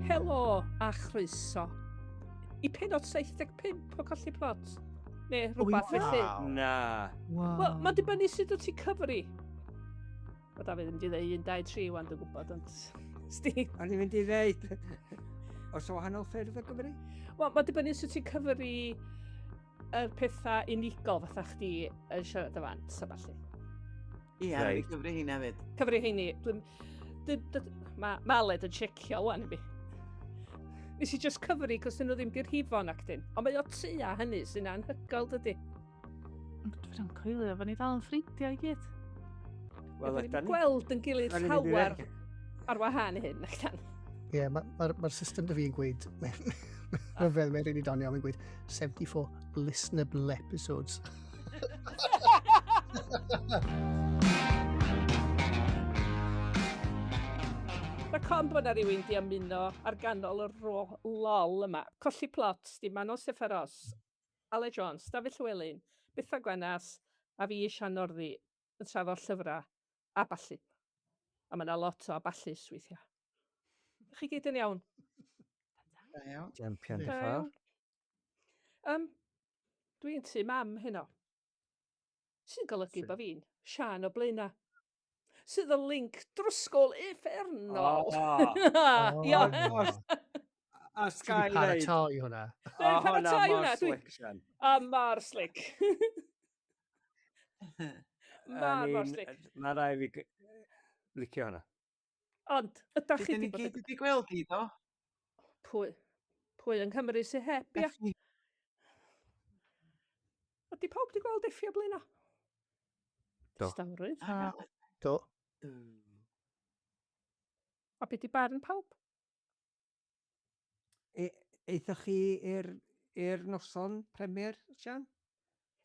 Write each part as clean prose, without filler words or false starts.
Helo a chroeso i penod 75 o Colli Plot. Neu rhywbeth felly. Na. Wow. Wel, mae'n dibynnu sut wyt ti'n cyfri. Mae Dafydd yn mynd i ddeud 1, 2, 3 wan, dwi'n gwybod, ond... Sti. O'n i'n mynd i ddeud, os o wahanol ffyrdd o gyfri? Wel, mae'n dibynnu sut ti'n cyfri yr pethau unigol fatha chdi yn siarad y fant a ballu. Ie, yeah, right. cyfri hynna hefyd. Cyfri heini. Dwi'n... Dwi, dwi, mae ma Aled yn checio wan i fi. Nes i just cyfri, cos dyn nhw ddim di'r rhifo nac dyn. Ond mae o tua hynny sy'n anhygoel, dydy. Dwi'n coelio, fo ni dal yn ffrindiau i gyd. Wel, ydan ni. Gweld yn gilydd llawer ar wahân i hyn, nac dan. Ie, yeah, mae'r ma, ma system dy fi yn gweud, mae'n fel mae'n rili doniol, mae'n gweud 74 listenable episodes. Mae con bod na rhywun di ymuno ar ganol y ro lol yma. Colli plot, di Manon Seferos, Ale Jones, Dafydd Llywelyn, Bethan Gwanas a fi, Sian Northy, yn trafod llyfrau a ballu. A mae yna lot o aballus weithiau. Chi gyd yn iawn? Da iawn. Champion dy ffordd. Um, dwi'n tŷ mam heno. Sy'n golygu bod fi'n Sian o Blaenau. Sydd yn link drysgol uffernol. Oh, Ia. A Ti Sky wedi paratoi hwnna. Dwi'n paratoi hwnna. Mor slick, Sian. A mor slick. Mor, mor slick. Mae rai fi licio hwnna. Ond, ydach chi Dyn ni wedi bod gyd wedi gweld hi, do? Pwy? Pwy yng Nghymru sy'n heb, ia? Effie. Ydy pawb wedi gweld Effie o Blaenau? Do. Distawrwydd. Ah, Do. do. A be di barn pawb? E, eithoch chi i'r i'r noson premier, Sian?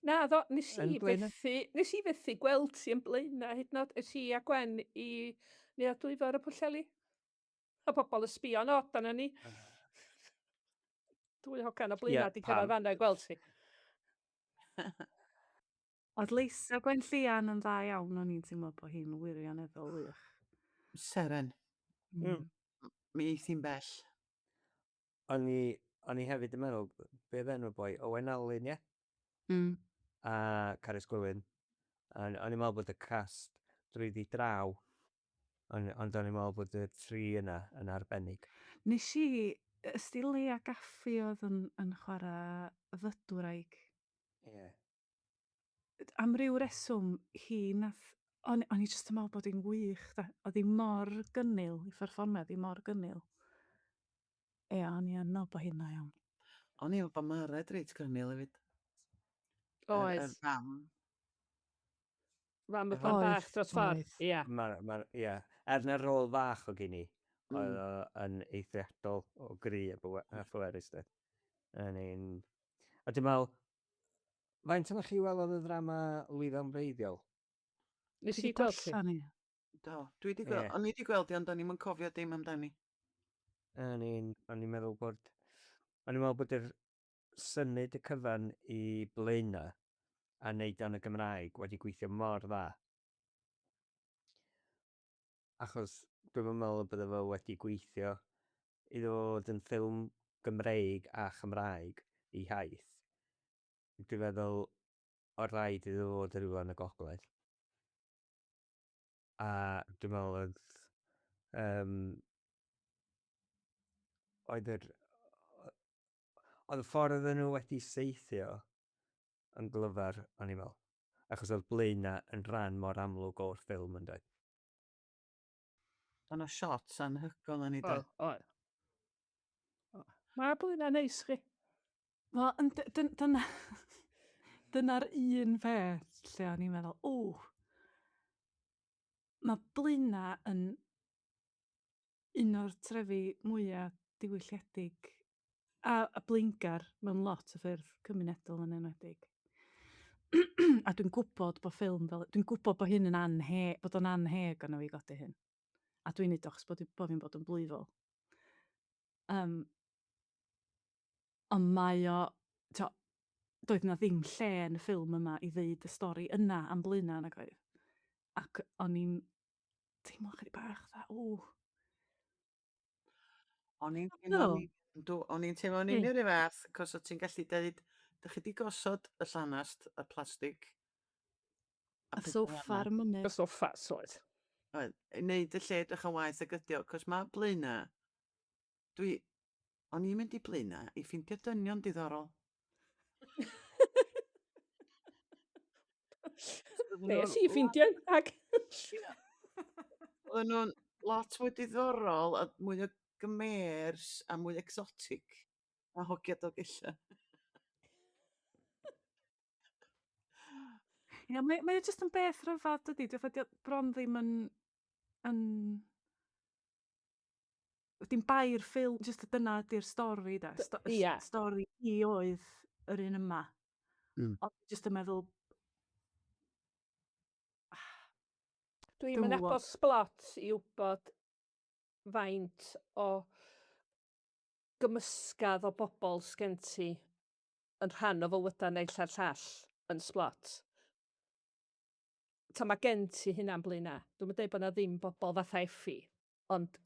Na, ddo, nes Yn i Blaenau? fethu, nes i fethu gweld ti yn Blaenau hyd yn oed. Es i a Gwen i Neuadd Dwyfor y Pwllheli. A pobl yn sbio'n od arna ni. Dwy hogan o Blaenau Ie, di cyrraedd pam? fanna i gweld ti. Oedd Leisa Gwenllian yn dda iawn, o'n i'n teimlo bod hi'n wirioneddol wych. Seren. Mi eith hi'n bell. O'n i, o'n i hefyd yn meddwl, be oedd enw'r boi? Owen Alun, ie? A Carys Gwilym. O'n o'n i'n meddwl bod y cast drwyddi draw, ond, ond o'n i'n meddwl bod y tri yna yn arbennig. Nes i, ysdi Leia Gaffi oedd yn, yn chwarae fydwraig? Ie. Am ryw reswm, hi nath... O'n, o'n i jyst yn meddwl bod hi'n wych, da. Oedd hi mor gynnil, ei pherfformiad hi mor gynnil. Ie, o'n i yn meddwl bod hi'n dda iawn. O'n i'n meddwl bod Mared reit gynnil hefyd. Yr Oedd. fam. Fam y plant Oedd, bach dros ffordd. oedd. Ia. Ma, ma, ie. Er na rôl fach o gen i, oedd o yn eithriadol o gry a a phwerus, de. Yn un... A dwi'n meddwl, faint ohonoch chi welodd y ddrama Lwyddo'n Wreiddiol? Nes Dwi i 'di gweld ti. darllen hi. Do, dwi wedi gweld, Ie. o'n i wedi gweld hi, ond o'n i'm yn cofio dim amdani. O'n i'n o'n i'n meddwl bod o'n i'n meddwl bod yr symud y cyfan i Blaenau a wneud o'n y Gymraeg wedi gweithio mor dda. Achos dwi'm yn meddwl y bydde fo wedi gweithio iddo fo fod yn ffilm Gymreig a Chymraeg ei hiaith. Dwi'n feddwl oedd rhaid iddo fo fod yn rhywle yn y gogledd. A dwi'n meddwl oedd yym oedd yr oedd y ffordd oedden nhw wedi saethu o yn glyfar, o'n i'n meddwl. Achos oedd Blaenau yn rhan mor amlwg o'r ffilm yn doedd? Oedd 'na shots anhygoel yn ei de. Oedd, oedd. Mae Blaenau'n neis chi. Wel, dyna, dyna'r un peth lle o'n i'n meddwl, o, mae Blaenau yn un o'r trefi mwyaf diwylliedig a blaengar mewn lot o ffyrdd, cymunedol yn enwedig. A dwi'n gwybod bod ffilm fel... Dwi'n gwybod bod hyn yn anhe-, bod o'n anheg arno fi godi hyn. A dwi'n neud o achos bod, bod fi'n bod yn blwyfol. Um, ond mae o... Tio, doedd na ddim lle yn y ffilm yma i ddeud y stori yna am Blaenau nag oedd. Ac o'n i'n teimlo chydig bach fatha, ww. O'n i'n teimlo, do, o'n i'n teimlo'n union yr un fath, cos o ti'n gallu deud, dych chi 'di gosod y llanast, y plastig. A soffa ar y mynydd. Y soffa, oedd. Oedd, i wneud y lle edrych yn waeth ag ydi o, cos mae Blaenau, dwi, o'n i'n mynd i Blaenau i ffindio dynion diddorol. Nes i ffindio ag... Oedden nhw'n lot mwy diddorol a mwy o gymers a mwy exotic na hogia Dolgellau. Ia, mae, mae o jyst yn beth rhyfedd, dydy? Dwi'n ffordd bron ddim yn, yn... Dim bai'r ffilm, jyst dyna ydy'r stori, da. Sto yeah. Stori i oedd yr un yma. Ond jyst yn meddwl... Dwi'n mynd nabod Splot i wybod faint o gymysgedd o bobl sgen ti yn rhan o fywydau naill a'r llall yn Splot. Ta mae gen ti hynna'n Blaenau. Dwi'm yn deud bod 'na ddim bobl fatha Effie, ond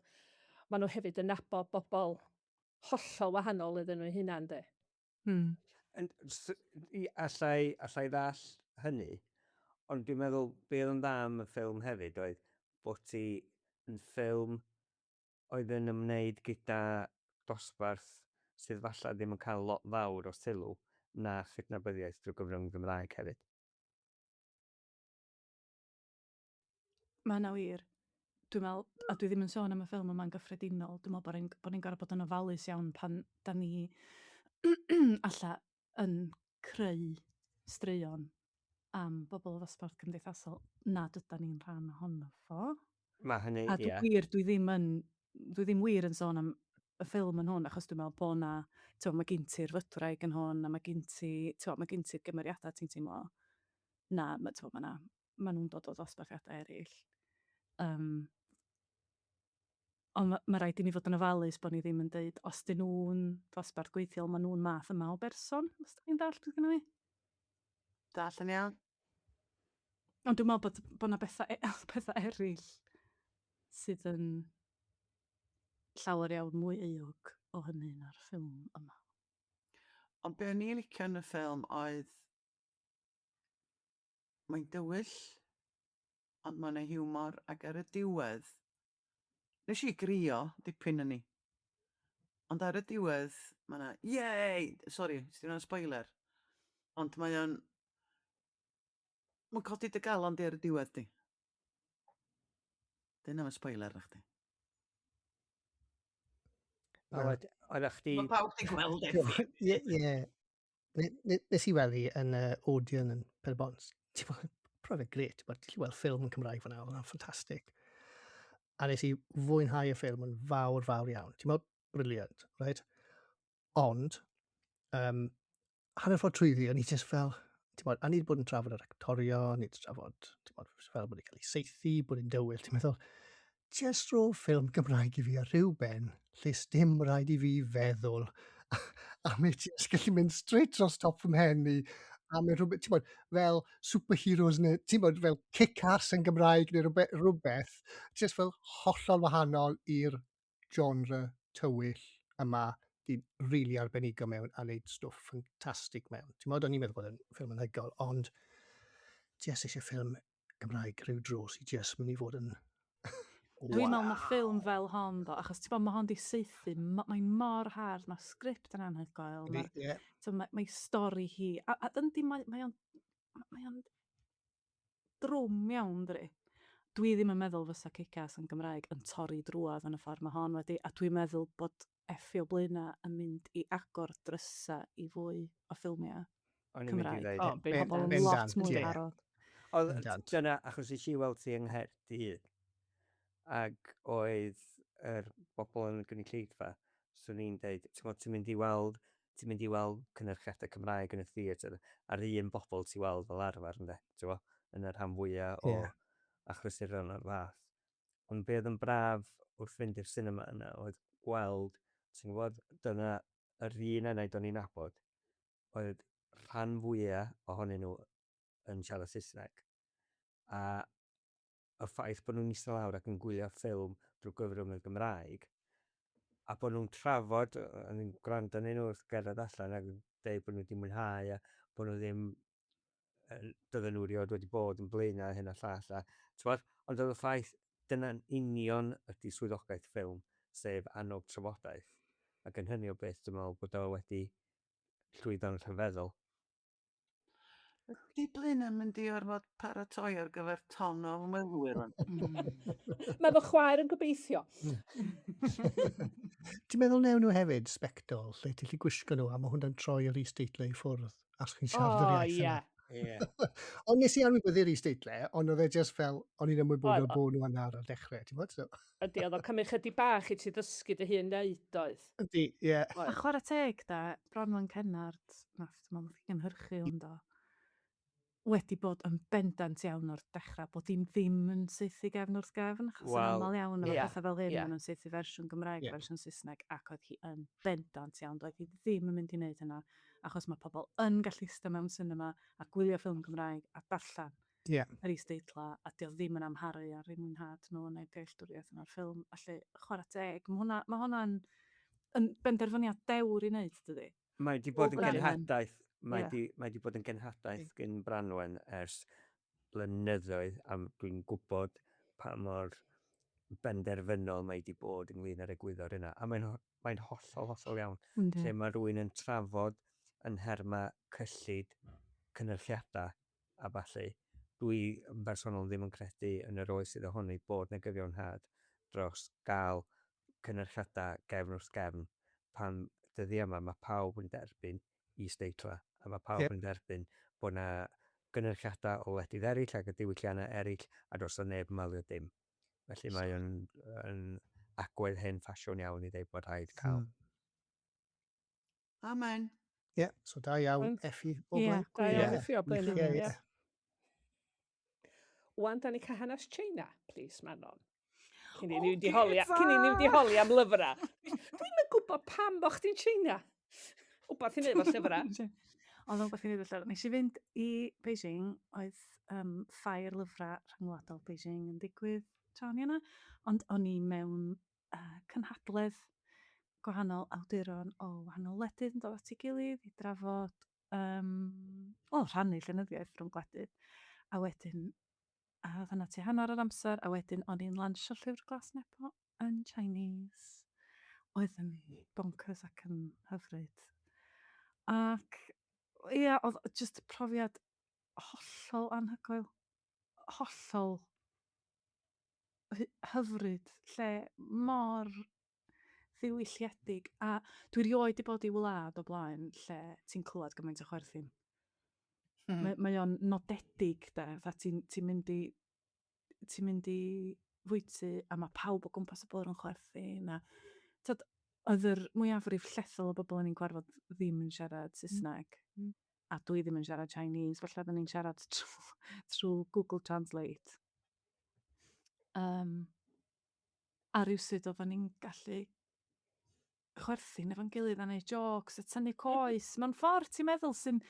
maen nhw hefyd yn nabod bobl hollol wahanol iddyn nhw eu hunain, de. Alla i, alla i ddallt hynny, ond dwi'n meddwl be oedd yn dda am y ffilm hefyd oedd bod hi yn ffilm oedd yn ymwneud gyda dosbarth sydd falle ddim yn cael lot fawr o sylw na chydnabyddiaeth drwy gyfrwng y Gymraeg hefyd. Mae hynna wir. Dwi'n meddwl, a dwi ddim yn sôn am y ffilm yma'n gyffredinol, dwi'n meddwl bod ni'n bod ni'n gorfod bod yn ofalus iawn pan da ni alla yn creu straeon am bobl o ddosbarth cymdeithasol nad ydan ni'n rhan ohono fo. Mae hynny, A dwi wir, dwi ddim yn, dwi ddim wir yn sôn am y ffilm yn hwn, achos dwi'n meddwl bod 'na, tibod, mae gen ti'r fydwraig yn hwn, a mae gen ti, tibod, mae gen ti'r gymeriadau ti'n teimlo, na, ma' tibod, ma' 'na, maen nhw'n dod o ddosbarthiadau eraill. Um, ond mae ma rhaid i ni fod yn ofalus bod ni ddim yn deud, os dyn nhw'n ddosbarth gweithiol, maen nhw'n math yma o berson, os da chi'n dallt beth gynna fi. Dallt yn iawn. Ond dwi'n meddwl bod, bod 'na bethau, e, pethau eraill sydd yn llawer iawn mwy euog o hynny na'r ffilm yma. Ond be o'n i'n licio yn y ffilm oedd mae'n dywyll, ond mae 'na hiwmor, ac ar y diwedd, nes i grio dipyn yn ni. Ond ar y diwedd, mae 'na, yay! Sori, os 'di hwnna'n spoiler. Ond mae o'n... Mae'n codi dy galon di ar y diwedd di. Dyna am y spoiler na chdi. A oeddech chdi... Mae pawb di gweld e. Ie, ie. Nes i weld hi yn Odeon yn Pen-y-bont. Ti'n bod, profiad grêt, ti'n bod, ti'n weld ffilm yn Cymraeg fan'na, oedd hwnna'n ffantastig. A nes i fwynhau y ffilm yn fawr, fawr iawn. Ti'n bod, brilliant, right? Ond, um, hanner ffordd trwyddi, o'n i just fel, ti'n bod, a ni wedi bod yn trafod yr actorion, ni wedi trafod, ti'n bod, fel bod wedi cael ei saethu, bod yn dywyll, ti'n meddwl, Jyst rho ffilm Gymraeg i fi ar rhyw ben lle sdim rhaid i fi feddwl a mae jyst gallu mynd straight dros top fy mhen i a mae rhywbeth, ti'n bod, fel superheroes neu, ti'n bod, fel kick-ass yn Gymraeg neu rhywbeth, rhywbeth jyst fel hollol wahanol i'r genre tywyll yma di rili arbenigo mewn a wneud stwff ffantastig mewn. Ti'n bod, o'n i'n meddwl bod yn ffilm anhygoel, ond jyst eisiau ffilm Gymraeg rhyw dro sy'n jyst mynd i fod yn... Dwi'n meddwl mae ffilm fel hon, ddo, achos ti'n bod, mae hon di saethu, mae'n mor hardd, mae'r sgript yn anhygoel, mae'r yeah. mae, mae stori hi, a, a yndi, mae, mae o'n mae o'n drwm iawn, dydi. Dwi ddim yn meddwl fysa Kick-Ass yn Gymraeg yn torri drwodd yn y ffordd mae hon wedi, a dwi'n meddwl bod Effie o Blaenau yn mynd i agor drysau i fwy o ffilmiau. O'n i'n mynd i ddeud. O, pobl yn lot mwy barod. Oedd, dyna, achos nes i weld ti yng Nghaerdydd, ac oedd yr bobl yn y gynulleidfa, swn i'n deud, ti'n gwybod, ti'n mynd i weld, ti'n mynd i weld cynyrchiadau Cymraeg yn y theatr, a'r un bobl ti'n weld fel arfer, ynde, ti'n gwybod, yn y rhan fwyaf o yeah. achlysuron o'r fath. Ond be oedd yn braf wrth fynd i'r sinema yna oedd gweld, ti'n gwybod, dyna yr un enaid o'n i'n nabod, oedd rhan fwya ohonyn nhw yn siarad Saesneg, a y ffaith bod nhw'n eistedd lawr ac yn gwylio ffilm drwy gyfrwng y Gymraeg, A bod nhw'n trafod, o'n i'n gwrando arnyn nhw wrth gerdded allan ac yn deud bod nhw wedi mwynhau a bod nhw ddim, doedden nhw erioed wedi bod yn Blaenau a hyn a llall a, t'mod, ond oedd y ffaith, dyna'n union ydy swyddogaeth ffilm, sef annog trafodaeth, ac yn hynny o beth dwi'n meddwl bod o wedi llwyddo'n rhyfeddol. Ydy Blaenau'n mynd i orfod paratoi ar gyfer ton o ymwelwyr rwan? Mae fy chwaer yn gobeithio. Ti'n meddwl newn nhw hefyd sbectol lle ti'n gallu gwisgo nhw a mae hwnna'n troi yr is-deitlau i ffwrdd as chi'n siarad yr iaith yna. Ie. Ond nes i anwybyddu'r is-deitlau, ond oedd e just fel, o'n i'n ymwybodol bod nhw yna ar y dechrau, ti'n bod? So. Ydy, oedd o'n cymryd chydig bach i ti ddysgu dy hun wneud, oedd? Ydy, ie. A chwarae teg, da, Bronwen Cennard, nath, dwi'n meddwl, nath hi gynhyrchu hwn do, wedi bod yn bendant iawn o'r dechrau bod hi'n ddim yn saethu gefn wrth gefn, achos yn aml iawn efo pethau fel hyn, maen nhw'n saethu fersiwn Gymraeg, fersiwn Saesneg, ac oedd hi yn bendant iawn, doedd hi ddim yn mynd i wneud hynna, achos mae pobl yn gallu ista mewn sinema a gwylio ffilm Gymraeg a darllen yr is-deitlau, a 'di o ddim yn amharu ar eu mwynhad nhw neu'r dealltwriaeth yna'r ffilm. Felly, chwarae teg, mae hwnna, ma hwnna'n yn benderfyniad dewr i wneud, dydy? Mae 'di bod yn genhadaeth, mae 'di, mae 'di bod yn genhadaeth gin Branwen ers blynyddoedd, a dwi'n gwybod pa mor benderfynol mae 'di bod ynglyn â'r egwyddor yna, a mae'n mae'n hollol, hollol iawn. Yndi. Lle mae rhywun yn trafod yn nhermau cyllid cynyrchiadau a ballu, dwi yn bersonol ddim yn credu yn yr oes sydd ohoni bod 'na gyfiawnhad dros gael cynyrchiadau gefn wrth gefn pan dyddiau yma mae pawb yn derbyn is-deitlau a mae pawb yn derbyn bod 'na gynyrchiadau o wledydd eraill ac o diwylliannau eraill a does 'na neb yn malio dim. Felly mae o'n yn agwedd hen ffasiwn iawn i ddeud bod rhaid cael. Amen. Ie, yeah, so da iawn Effie o Blaen. Da iawn Effie o Blaen. Ie, ie. Wan, da ni cael hanes China, please, Manon. Cyn i ni wedi holi, cyn i ni wedi holi am lyfrau. Dwi'm yn gwybod pam bo chdi'n China. Wbath i wneud efo llyfrau. Oedd o'n wbath i wneud efo llyfrau. Nes i fynd i Beijing, oedd um, ffair lyfrau rhyngwladol Beijing yn digwydd tra o'n i yna, ond o'n i mewn uh, cynhadledd gwahanol awduron o wahanol wledydd yn dod at ei gilydd i drafod, um, wel, rhannu llenyddiaeth rhwng gwledydd. A wedyn, a oedd hynna tua hanner yr amser, a wedyn o'n i'n lansio Llyfr Glas Nebo yn Chinese, oedd yn bonkers ac yn hyfryd. Ac ia, oedd jyst profiad hollol anhygoel, hollol hyfryd, lle mor ddiwylliedig, a dwi erioed 'di bod i wlad o blaen lle ti'n clywed gymaint o chwerthin. Mae, mae o'n nodedig de, fatha ti'n ti mynd i ti'n mynd i fwyty a mae pawb o gwmpas y bwrdd yn chwerthin a tibod, oedd yr mwyafrif llethol o bobl o'n i'n cwarfod ddim yn siarad Saesneg. A dwi ddim yn siarad Chinese, felly oedden ni'n siarad trwy Google Translate. Um, a rywsut oedden ni'n gallu chwerthin efo'n gilydd a neud jôcs a tynnu coes. Mewn ffordd ti'n meddwl sy'n...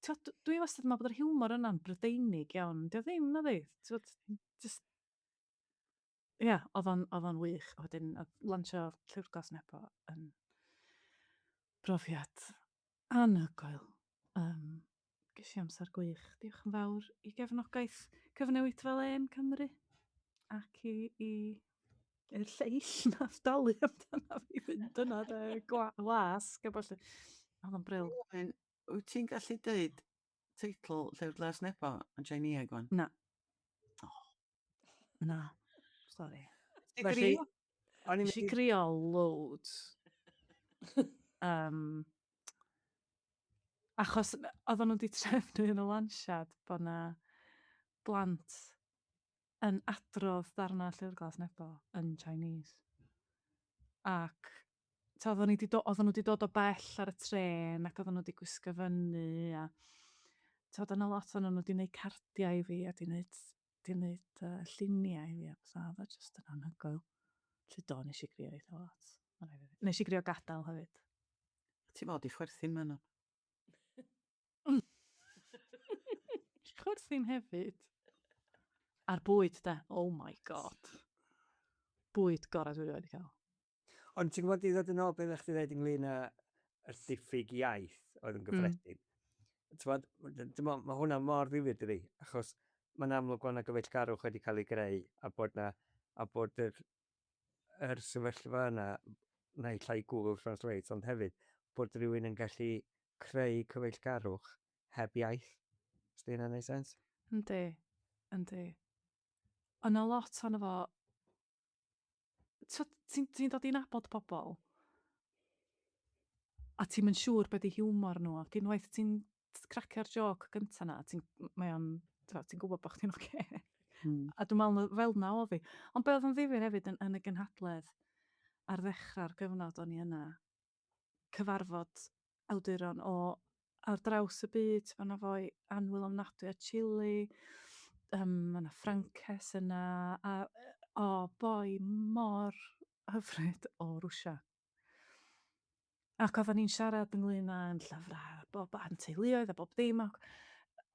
T'wod, dwi wastad yn meddwl bod yr hiwmor yna'n Brydeinig iawn. Dio ddim nadi? T'wod, jyst... Ia, oedd o'n, oedd o'n wych. A wedyn oedd lansio Llyfr Glas Nebo yn brofiad anhygoel. Um, ges i amser gwych. Diolch yn fawr i gefnogaeth Cyfnewidfa Lên Cymru ac i, i i'r lleill nath dalu amdano fi fynd yna de, wasg a ballu. Oedd o'n bril. Wyt ti'n gallu deud teitl Llyfr Glas Nebo yn Chinese gwan? Na. Oh. Na. Sori. Felly, o'n i'n Nes i grio loads. um, achos oedden nhw wedi trefnu yn y lansiad bod na blant yn adrodd darnau Llyfr Glas Nebo yn Chinese. Ac ta, oedden, ni 'di do- oedden nhw wedi dod o bell ar y trên ac oedden nhw wedi gwisgo fyny a ta, oedd yna lot o'n nhw wedi gwneud cardiau i fi a wedi gwneud, wedi gwneud lluniau i fi a pethau. Oedd o jyst yn anhygoel. Felly do, nes i grio eitha lot. Ma' raid fi ddweud. Nes i grio gadael hefyd. Ti fod i chwerthin, Manon. Chwerthin hefyd. A'r bwyd de, oh my god. Bwyd gorau dwi erioed 'di cael. Ond ti'n gwybod, i ddod yn ôl beth ydych chi dweud ynglyn â y diffyg iaith oedd yn gyffredin. Ti'n gwybod, mae hwnna mor ddifyr dydi, achos mae'n amlwg bod yna gyfeillgarwch wedi cael ei greu a bod na, a bod yr, yr sefyllfa yna, naill ai Google Translate, ond hefyd bod rhywun yn gallu creu cyfeillgarwch heb iaith. Os 'di hynna'n neud sens? Yndi, yndi. Ond 'na lot ohono fo, t'od ti'n ti'n dod i nabod pobl a ti'm yn siŵr be' 'di hiwmor nhw ac unwaith ti'n cracio'r jôc gynta 'na ti'n mae o'n t'mod ti'n gwybod bo' chdi'n ocê. A dwi'n meddwl na fel 'na o'dd hi. Ond be' oedd yn ddifyr hefyd yn yn y gynhadledd ar ddechrau'r gyfnod o'n i yna, cyfarfod awduron o ar draws y byd. Mae 'na foi annwyl ofnadwy o Chile, yym ma' 'na Ffrances yna, a o, boi mor hyfryd o Rwsia. Ac oedden ni'n siarad ynglyn â'n llyfrau a bob, a'n teuluoedd a bob dim, ac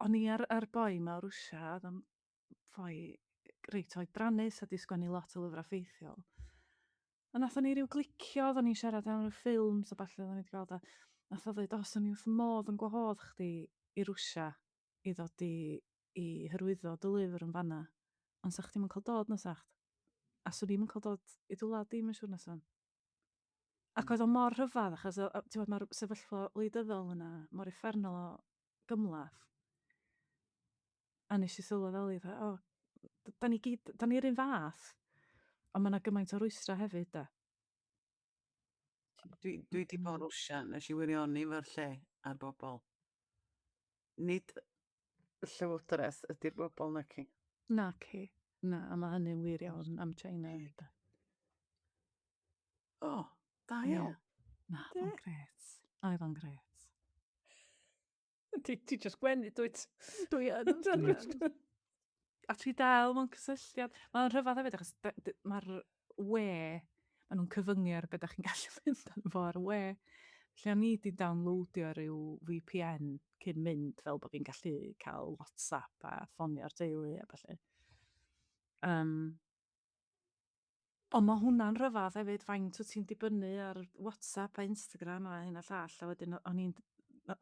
o'n i a'r, a'r boi 'ma o Rwsia, oedd o'n foi reit oedrannus a 'di sgwennu lot o lyfrau ffeithiol. A nathon ni ryw glicio, oeddan ni'n siarad am ryw ffilms a ballu oeddan ni 'di gweld a nath o ddeud, o, 'swn i wrth fy modd yn gwahodd chdi i Rwsia i ddod i i hyrwyddo dy lyfr yn fan'na, ond 'sa chdi'm yn cael dod na 'sacht? A 'swn i'm yn cael dod i dy wlad di, mae'n siŵr na 'swn? Ac oedd o mor rhyfedd achos o- ti'n gwbod mae'r sefyllfa wleidyddol yna mor uffernol o gymhleth. A nes i sylweddoli fatha, o, da ni gyd, da ni'r un fath, ond mae yna gymaint o rwystrau hefyd, da. Dwi, dwi di bod yn Rwsia, nes i wirioni efo'r lle a'r bobl. Nid y llywodraeth ydy'r bobl naci. Naci. Na, a mae hynny'n wir iawn am China hefyd. de. O, da iawn. Na, oedd o'n grêt. Oedd o'n grêt. Ti, ti just gwenu, dwyt? Dwi yn. Dwi yn. A ti dal mewn cysylltiad. Mae'n rhyfedd hefyd, achos mae'r we, maen nhw'n cyfyngu ar beth da chi'n gallu mynd arno fo ar y we. Felly o'n i wedi downloadio rhyw VPN cyn mynd fel bod fi'n gallu cael WhatsApp a ffonio'r teulu a ballu. Um, Ond ma' hwnna'n rhyfadd hefyd faint wyt ti'n dibynnu ar WhatsApp a Instagram a hyn a llall a wedyn o- o'n i'n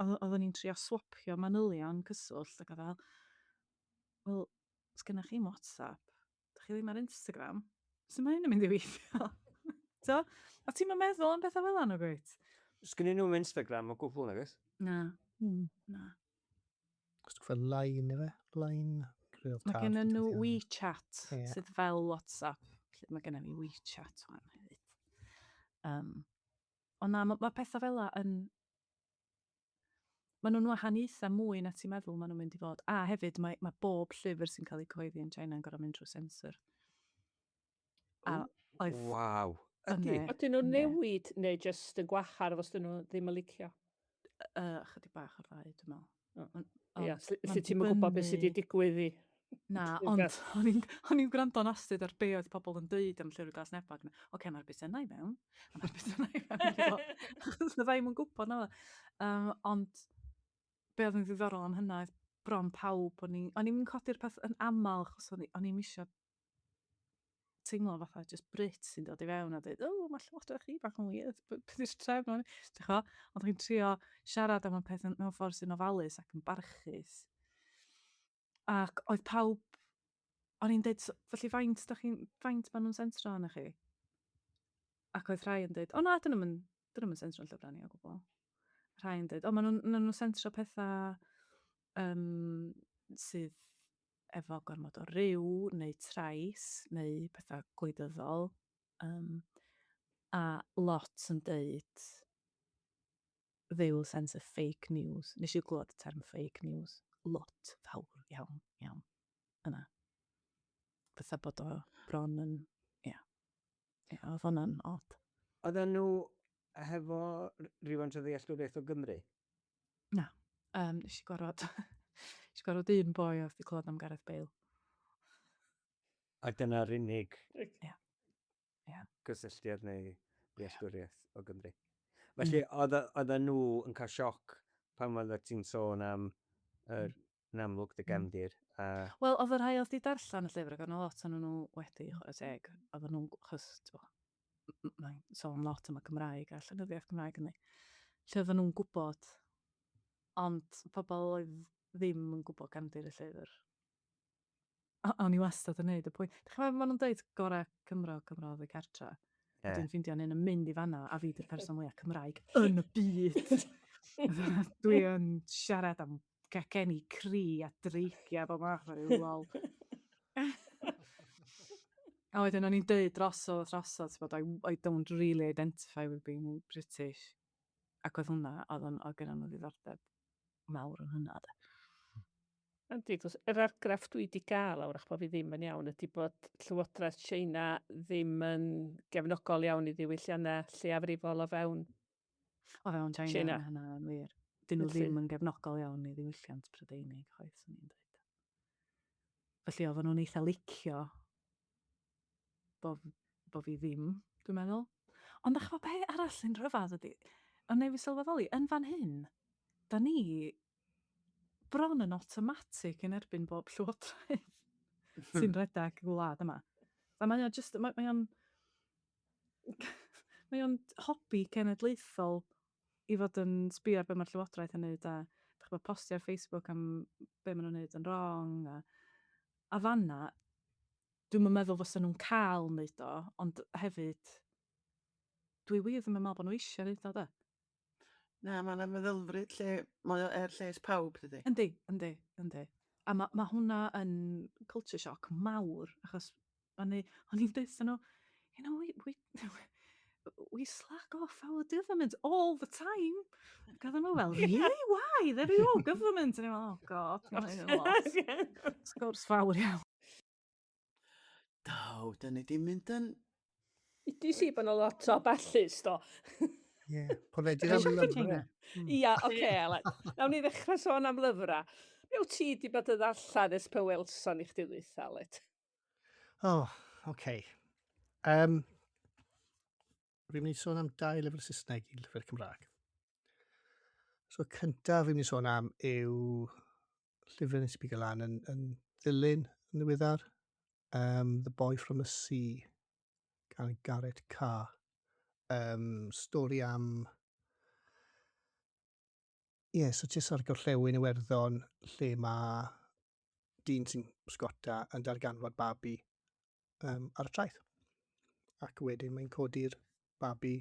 oedden ni'n trio swapio manylion cyswllt ac oedd o fel wel sgenna chi'm WhatsApp, dach chi ddim ar Instagram, sut mae hyn yn mynd i weithio? T'o'? A ti'm yn meddwl am petha fel 'a nagwyt? Sgennyn nhw'm Instagram o gwbl nagoes? Na. Na. Stwff fel Line ife? Line? Mae gen nhw WeChat, yeah. sydd fel WhatsApp. Felly mae gennym ni WeChat wan hefyd. Um, ond na, mae ma pethau fel 'na yn... Maen nhw'n wahaniaethau mwy na ti'n meddwl maen nhw'n mynd i fod. A hefyd, mae, mae bob llyfr sy'n cael ei cyhoeddi yn China yn gorfod mynd trwy sensor. A oedd... Waw. Ydy. Ydyn nhw'n newid neu jyst yn gwahardd os dyn nhw ddim yn licio? Chydig bach o'r ddau, dwi'n meddwl. Ia, lle ti'm yn gwybod beth sydd wedi digwydd i... Na, ond o'n i'n o'n i'n gwrando'n astud ar be oedd pobl yn dweud am Llyfr Glas Nebo. Ac oce, okay, mae'r bit yna i mewn. A mae'r bit yna i mewn. Achos fydda i'm yn gwybod na. Um, ond be oedd yn ddiddorol am hynna oedd bron pawb, o'n i'n o'n i'n codi'r peth yn aml achos o'n i'm eisiau teimlo fatha jyst Brit sy'n dod i fewn a dweud, o, mae llywodraeth chi bach yn weird, beth yw'r trefn hwn? Ti'n chwa? Ond chi'n trio siarad am y peth mewn ffordd sy'n ofalus ac yn barchus. Ac oedd pawb, o'n i'n dweud, felly faint, da chi'n, faint maen nhw'n sensro arnoch chi? Ac oedd rhai yn dweud, o na, dyn nhw'n dyn nhw'n sentro'n llyfrau ni o gwbl. Rhai yn dweud, o, maen nhw'n maen nhw sensro pethau um, sydd efo gormod o ryw neu trais neu pethau gwleidyddol. Um, a lot yn deud they will censor fake news. Nes i glywed y term fake news lot fawr iawn, iawn yna. Fatha bod o bron yn, ia. Yeah. Ia, oedd hwnna'n odd. Oedden nhw hefo rhywfaint o ddealltwriaeth o Gymru? Na. Um, nes i gwarfod, nes i gwarfod un boi oedd wedi clywed am Gareth Bale. A dyna'r unig yeah. Yeah. gysylltiad neu ddealltwriaeth yeah. o Gymru. Felly, mm. oedden nhw yn cael sioc pan oedd ti'n sôn am yr, mm. yn amlwg dy mm. gefndir. A... Wel, oedd y rhai oedd wedi darllen y llyfr, ac oedd lot o'n nhw wedi, chwarae teg, oedden nhw'n, achos, Mae'n sôn lot am y Cymraeg a llenyddiaeth Cymraeg ynddi. Lle oedden nhw'n gwybod, ond pobl oedd ddim yn gwybod cefndir y llyfr. O'n i wastad yn neud y pwynt. Dych chi'n meddwl maen nhw'n dweud gorau Cymro, Cymro oddi cartra. Yeah. Dwi'n ffeindio'n hyn yn mynd i fanna, a fi di'r person mwyaf Cymraeg yn y byd. Dwi yn siarad am cacenni cri a dreigiau bob math o ryw lol. A wedyn o'n i'n deud drosodd a drosodd, ti'n bod, I don't really identify with being British. Ac oedd hwnna, oedd o'n, oedd gennym nhw ddiddordeb mawr yn hynna, de. Yndi, achos yr argraff dwi 'di gael, a wrach bod fi ddim yn iawn, ydy bod Llywodraeth Tsieina ddim yn gefnogol iawn i ddiwylliannau lleiafrifol o fewn O fewn China, China. mae hynna'n wir. Dyn nhw ddim yn gefnogol iawn i ddiwylliant Prydeinig, chwaith, swn i'n dweud. Felly oedden nhw'n eitha licio bo, bo fi ddim, dwi'n meddwl. Ond ddech chi'n be arall sy'n rhyfedd ydy, yn neu fi sylweddoli, yn fan hyn, da ni bron yn automatic yn erbyn bob llywodraeth sy'n rhedeg y wlad yma. A mae o just, mae, mae o'n mae o'n hobi cenedlaethol i fod yn sbio ar be mae'r llywodraeth yn neud a dych chi'n postio ar Facebook am be maen nhw'n neud yn wrong a fanna dwi'm yn meddwl fysa nhw'n cael neud o ond hefyd dwi wir ddim yn meddwl bod nhw eisiau neud o de. Na, mae yna meddylfryd lle mae o er lles pawb, dydy? Yndi, yndi, yndi. A mae ma hwnna yn culture shock mawr, achos o'n i, o'n i'n dweud nhw, you know, we slag off our government all the time. Ac oedden nhw fel, really? Why? They're your government. And i'n oh God, mae'n hyn yn lot. Sgwrs fawr iawn. Do, dyn ni di mynd yn... Udis i bod yna lot o bellus, do. Ie, podlediad am lyfrau. Ia, oce, okay, Elen. Nawn ni ddechrau sôn am lyfrau. Be wyt ti di bod yn ddarllen ers pe welson i chdi ddwytha, Aled? O, oh, oce. Okay. Um, fi'n mynd i sôn am dau lyfr Saesneg i lyfr Cymraeg. So, cyntaf fi'n mynd i sôn am yw llyfr nes i bigo lan yn, yn ddilyn yn ddiweddar. The Boy from the Sea gan Garrett Carr. Stori am... Ie, yeah, so jyst ar gorllewin Iwerddon lle mae dyn sy'n pysgota yn darganfod babi ar y traeth. Ac wedyn mae'n codi'r babi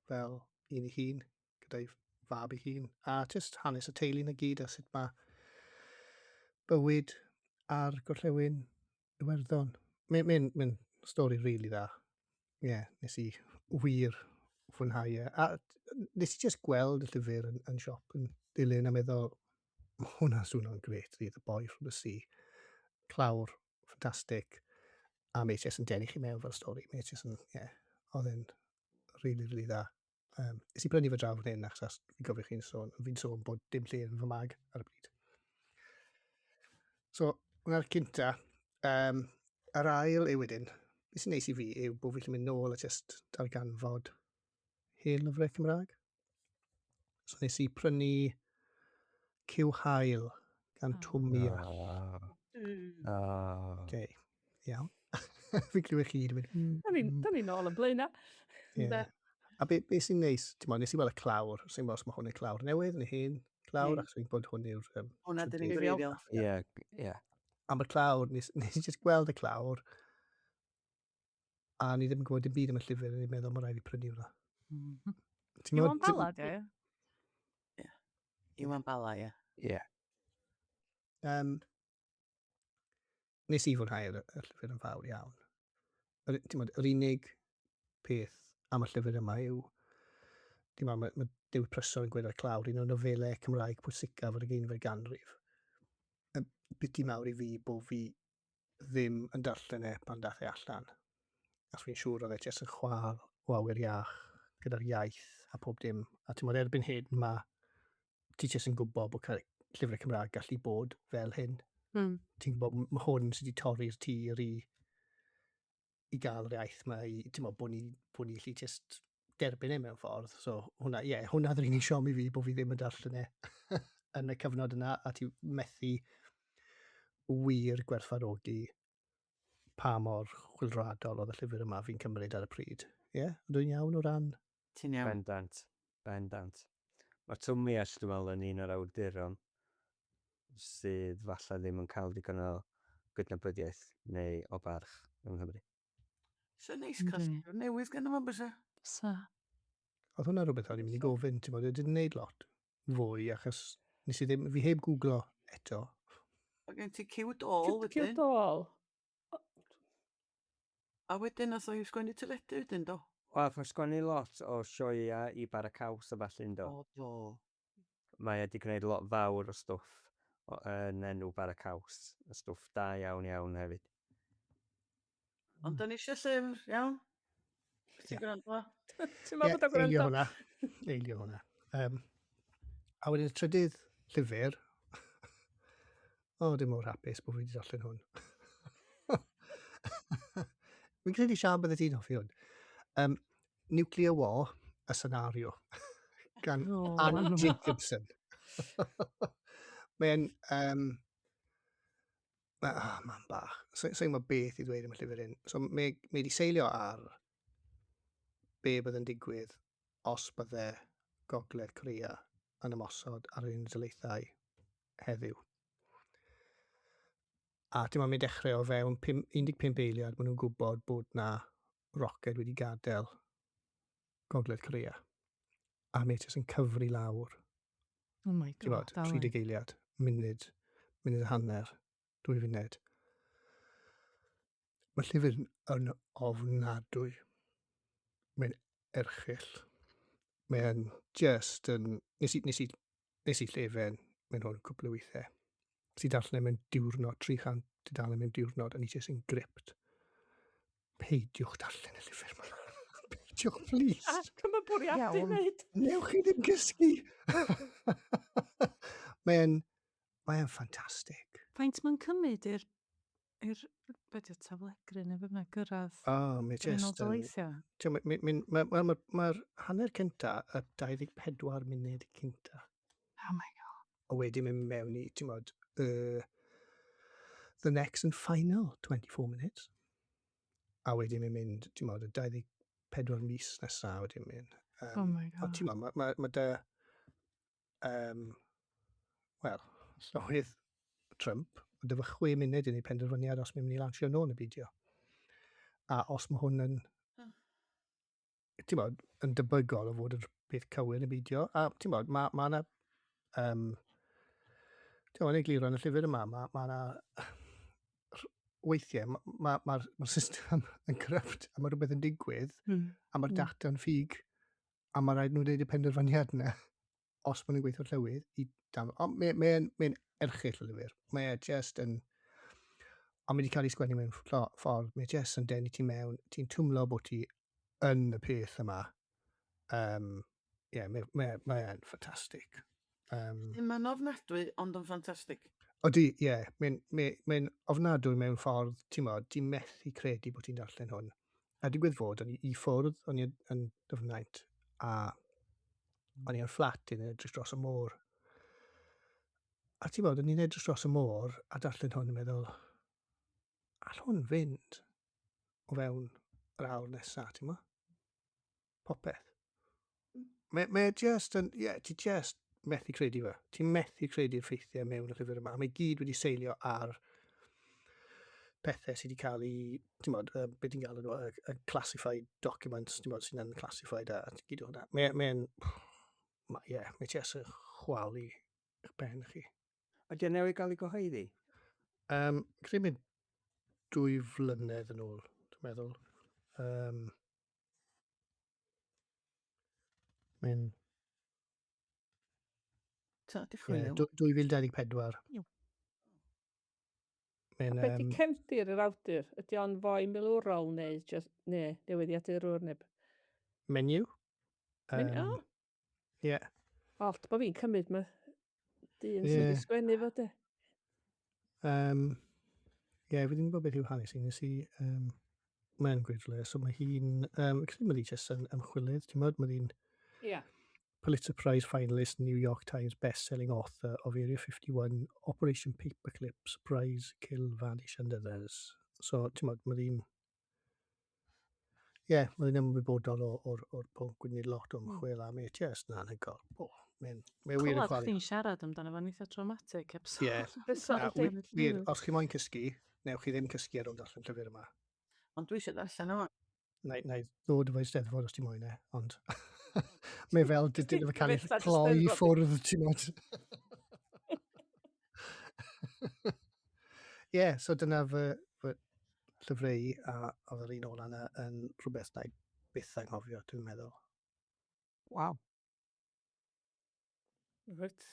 fel un ei hun, gyda'i fab ei hun. A jyst hanes y teulu na gyd a sut mae bywyd ar gorllewin Iwerddon. Mae'n mae, mae stori rili really dda. Ie, yeah, nes i wir fwynhau e. A nes i just gweld y llyfr yn, yn siop yn dilyn a meddwl, mae hwnna'n swnio'n gret, The Boy from the Sea. Clawr, ffantastig. A mae jyst yn denu chi mewn fel stori. Mae jyst yn, ie, yeah, oedd e'n really, really dda. Nes i brynu fy draw fan hyn, achos fi'n gofio chi'n sôn, fi'n sôn bod dim lle yn fy mag ar y bryd. So, hwnna'r cynta. Yr ail yw wedyn, beth sy'n neis i fi yw bod fi'n mynd nôl a just darganfod hen lyfrau Cymraeg. So nes i prynu Cyw Haul gan oh. Twm Iall. Oh. Okay. Iawn. Fi'n clywed chi gyd yn mynd. Da ni'n mm. ni nôl yn blaen Yeah. A be, be sy'n neis, ti'n nes i weld y clawr, sy'n gwybod os mae hwn yn clawr newydd neu hen clawr, achos fi'n gwybod hwn yw'r... Hwna dyn ni'n gwreiddiol. Ie, ie. A mae'r clawr, nes, nes i just gweld y clawr, a ni ddim yn gwybod dim byd am y llyfr, a ni'n meddwl mae rhaid fi prynu hwnna. Ti'n Iwan Bala, di? Ie. Iwan Bala, ie. Ie. Nes i fwynhau y, y llyfr yn fawr iawn. Yr, ti'n bod, yr unig peth am y llyfr yma yw, ti'n bod, mae, mae Dewi Prysor yn gweud ar y clawr, un o'r nofelau Cymraeg pwysicaf yr ugeinfed ganrif. Y biti mawr i fi bod fi ddim yn darllen e pan dath e allan. Achos fi'n siŵr oedd e jyst yn chwâl o awyr iach gyda'r iaith a pob dim. A ti'n bod, erbyn hyn mae ti jyst yn gwybod bod llyfrau Cymraeg gallu bod fel hyn. Ti'n gwybod, mae hwn sydd wedi torri'r tir i gael yr iaith yma, i, ti'n gwybod, bod ni, bod ni gallu just derbyn e mewn ffordd. So hwnna, ie, yeah, hwnna oedd yr unig siom i fi bod fi ddim yn darllen e yn y cyfnod yna, a ti methu wir gwerthfawrogi pa mor chwyldroadol oedd y llyfr yma fi'n cymryd ar y pryd. Ie, yeah? Ydw i'n iawn o ran... Ti'n iawn. Bendant, bendant. Mae Twm Miall, dwi'n meddwl, yn un o'r awduron sydd falle ddim yn cael digon o gydnabyddiaeth neu o barch yng Nghymru. Sa'n neis cael llyfr newydd ganddo fo, bysa? Bysa. Oedd hwnna rhywbeth o'n i'n mynd i gofyn, ti'n bod, wedi gwneud lot fwy, achos nes i ddim, fi heb googlo eto. Mae gen ti Cyw Dôl wedyn. Cyw Dôl. A wedyn nath o i sgwennu teledu wedyn, do? Wel, nath o sgwennu lot o sioeau i Bara Caws a ballu, yndo? O, do. Mae e 'di gwneud lot fawr o stwff yn enw Bara Caws, a stwff da iawn iawn hefyd. Ond da ni eisiau llyfr, iawn? Ti'n gwrando? Ti'n meddwl bod o'n gwrando? Eilio hwnna. Eilio hwnna. A wedyn y trydydd llyfr, o, dim mor hapus bod fi wedi darllen hwn. Fi'n credu Sian bydde ti'n hoffi hwn. Nuclear War, a Scenario, gan oh, Anne Jacobson. Mae'n... oh, man bach. Sa'n so, gwybod beth i ddweud am y llyfr hyn. So, mae wedi seilio ar be bydd yn digwydd os bydde Gogledd Korea yn ymosod ar yr Unol Daleithiau heddiw. A dim ond mynd dechrau o fewn 15 eiliad maen nhw'n gwybod bod na roced wedi gadael Gogledd Korea. A mae jyst yn cyfri lawr. Oh my god. Ti'n bod, 30 eiliad, munud, munud a hanner, 2 funud. Mae llyfr yn ofnadwy. Mae'n erchyll. Mae'n just yn... Nes i, nes i, nes i llefen mewn hwn cwpl o weithiau. Nes i darllen e mewn diwrnod, 300 tudalen mewn diwrnod, a ni jyst yn gripped. Peidiwch darllen y llyfr yma. Peidiwch, please. A cym yn bwriadu wneud. Newch chi ddim gysgu. Mae'n mae ffantastig. Faint mae'n cymryd i'r i'r be 'di o taflegryn neu be bynnag gyrraedd? O, mae jyst Unol Daleithiau. Mae'r ma, ma, ma, ma, ma hanner cynta, y 24 munud cynta. Oh my god. A wedyn mynd mewn i, ti'n modd, the next and final 24 minutes. A wedyn mae'n mynd, ti'n modd, y 24 mis nesaf wedyn mynd. Oh my god. Ond ti'n modd, mae ma, ma dy, wel, llywydd Trump, mae dy fy 6 munud i wneud penderfyniad os mae'n mynd i lansio nôl neu beidio. A os mae hwn yn, ti'n modd, yn debygol o fod yn beth cywir neu beidio. A ti'n modd, mae ma yna, ti'n modd, yn egluro yn y llyfr yma, mae ma yna weithiau, mae'r ma, ma, ma system yn corrupt, a mae rhywbeth yn digwydd, a mae'r data'n ffug, a mae rhaid nhw wneud y penderfyniad yna, os maen nhw'n gweithio'r llywydd, i dan... Ond mae'n mae, mae erchyll o lyfr. Mae e just yn... Ond mae wedi cael ei sgwennu mewn ffordd, mae e just yn denu ti mewn, ti'n twmlo bod ti yn y peth yma. Yeah, mae mae, mae e'n ffantastig. Mae'n ofnadwy, ond yn ffantastig. Odi, ie. Yeah, Mae'n mae, mae ofnadwy mewn ffordd, ti'n modd, ti'n methu credu bod ti'n darllen hwn. A digwydd fod, o'n i i ffwrdd, o'n i yn Dyfnaint, a o'n i yn fflat yn edrych dros y môr. A ti'n bod, o'n i'n edrych dros y môr a darllen hwn yn meddwl, all hwn fynd o fewn yr awr nesaf, ti'n mo? Popeth. Mae, mae just yn, ie, yeah, ti just methu credu fe. Ti'n methu credu'r ffeithiau mewn y llyfr yma. A mae gyd wedi seilio ar pethau sydd wedi cael ei, ti'n bod, beth ti'n gael nhw, y classified documents, ti'n bod, sy'n unclassified a gyd o hwnna. Mae'n, mae, mae, ie, mae jyst yn chwalu eich ben chi. Ydy o newydd gael ei gyhoeddi? Credu mynd 2 flynedd yn ôl, dwi'n meddwl. Mae'n... Ta, di chwilio. 2024. Iawn. Mae'n, A be di cefndir yr awdur? Ydy o'n foi milwrol neu just, neu newyddiadurwr neu... Menyw. Menyw? O. Ie. Alt, bo fi'n cymryd ma dyn sydd wedi sgwennu fo, de. Ie, fi ddim yn gwybod beth yw hanes hi. Nes i, mae'n gweud rhywle, so mae hi'n, credu mae hi jyst yn ymchwilydd, ti'n gwybod, mae hi'n Pulitzer Prize finalist, New York Times best-selling author of Area 51, Operation Paperclip, Surprise, Kill, Vanish and Others. So, ti'n gwybod, mae hi'n... Ie, yeah, mae'n ymwybodol o'r, or, or pwnc, wedi gwneud lot o ymchwil am ATS na anhygoel. O, mae'n mae wir yn Clywed chwarae. chdi'n siarad amdano fo'n eitha traumatic, heb sôn. Ie. Fysa, Na, ydi. wir, wir, os chi moyn cysgu, newch chi ddim cysgu ar ôl darllen llyfr yma. Ond dwi eisiau darllen o. Na, na i ddod efo Eisteddfod os ti moyn e, ond mae fel dydyn efo cael ei Gyfeillad cloi i Eisteddfod. ffwrdd, ti'n modd. Ie, so dyna fy, fy llyfrau i, a oedd yr un ola yna yn rhywbeth na i byth anghofio, dwi'n meddwl. Waw. Reit.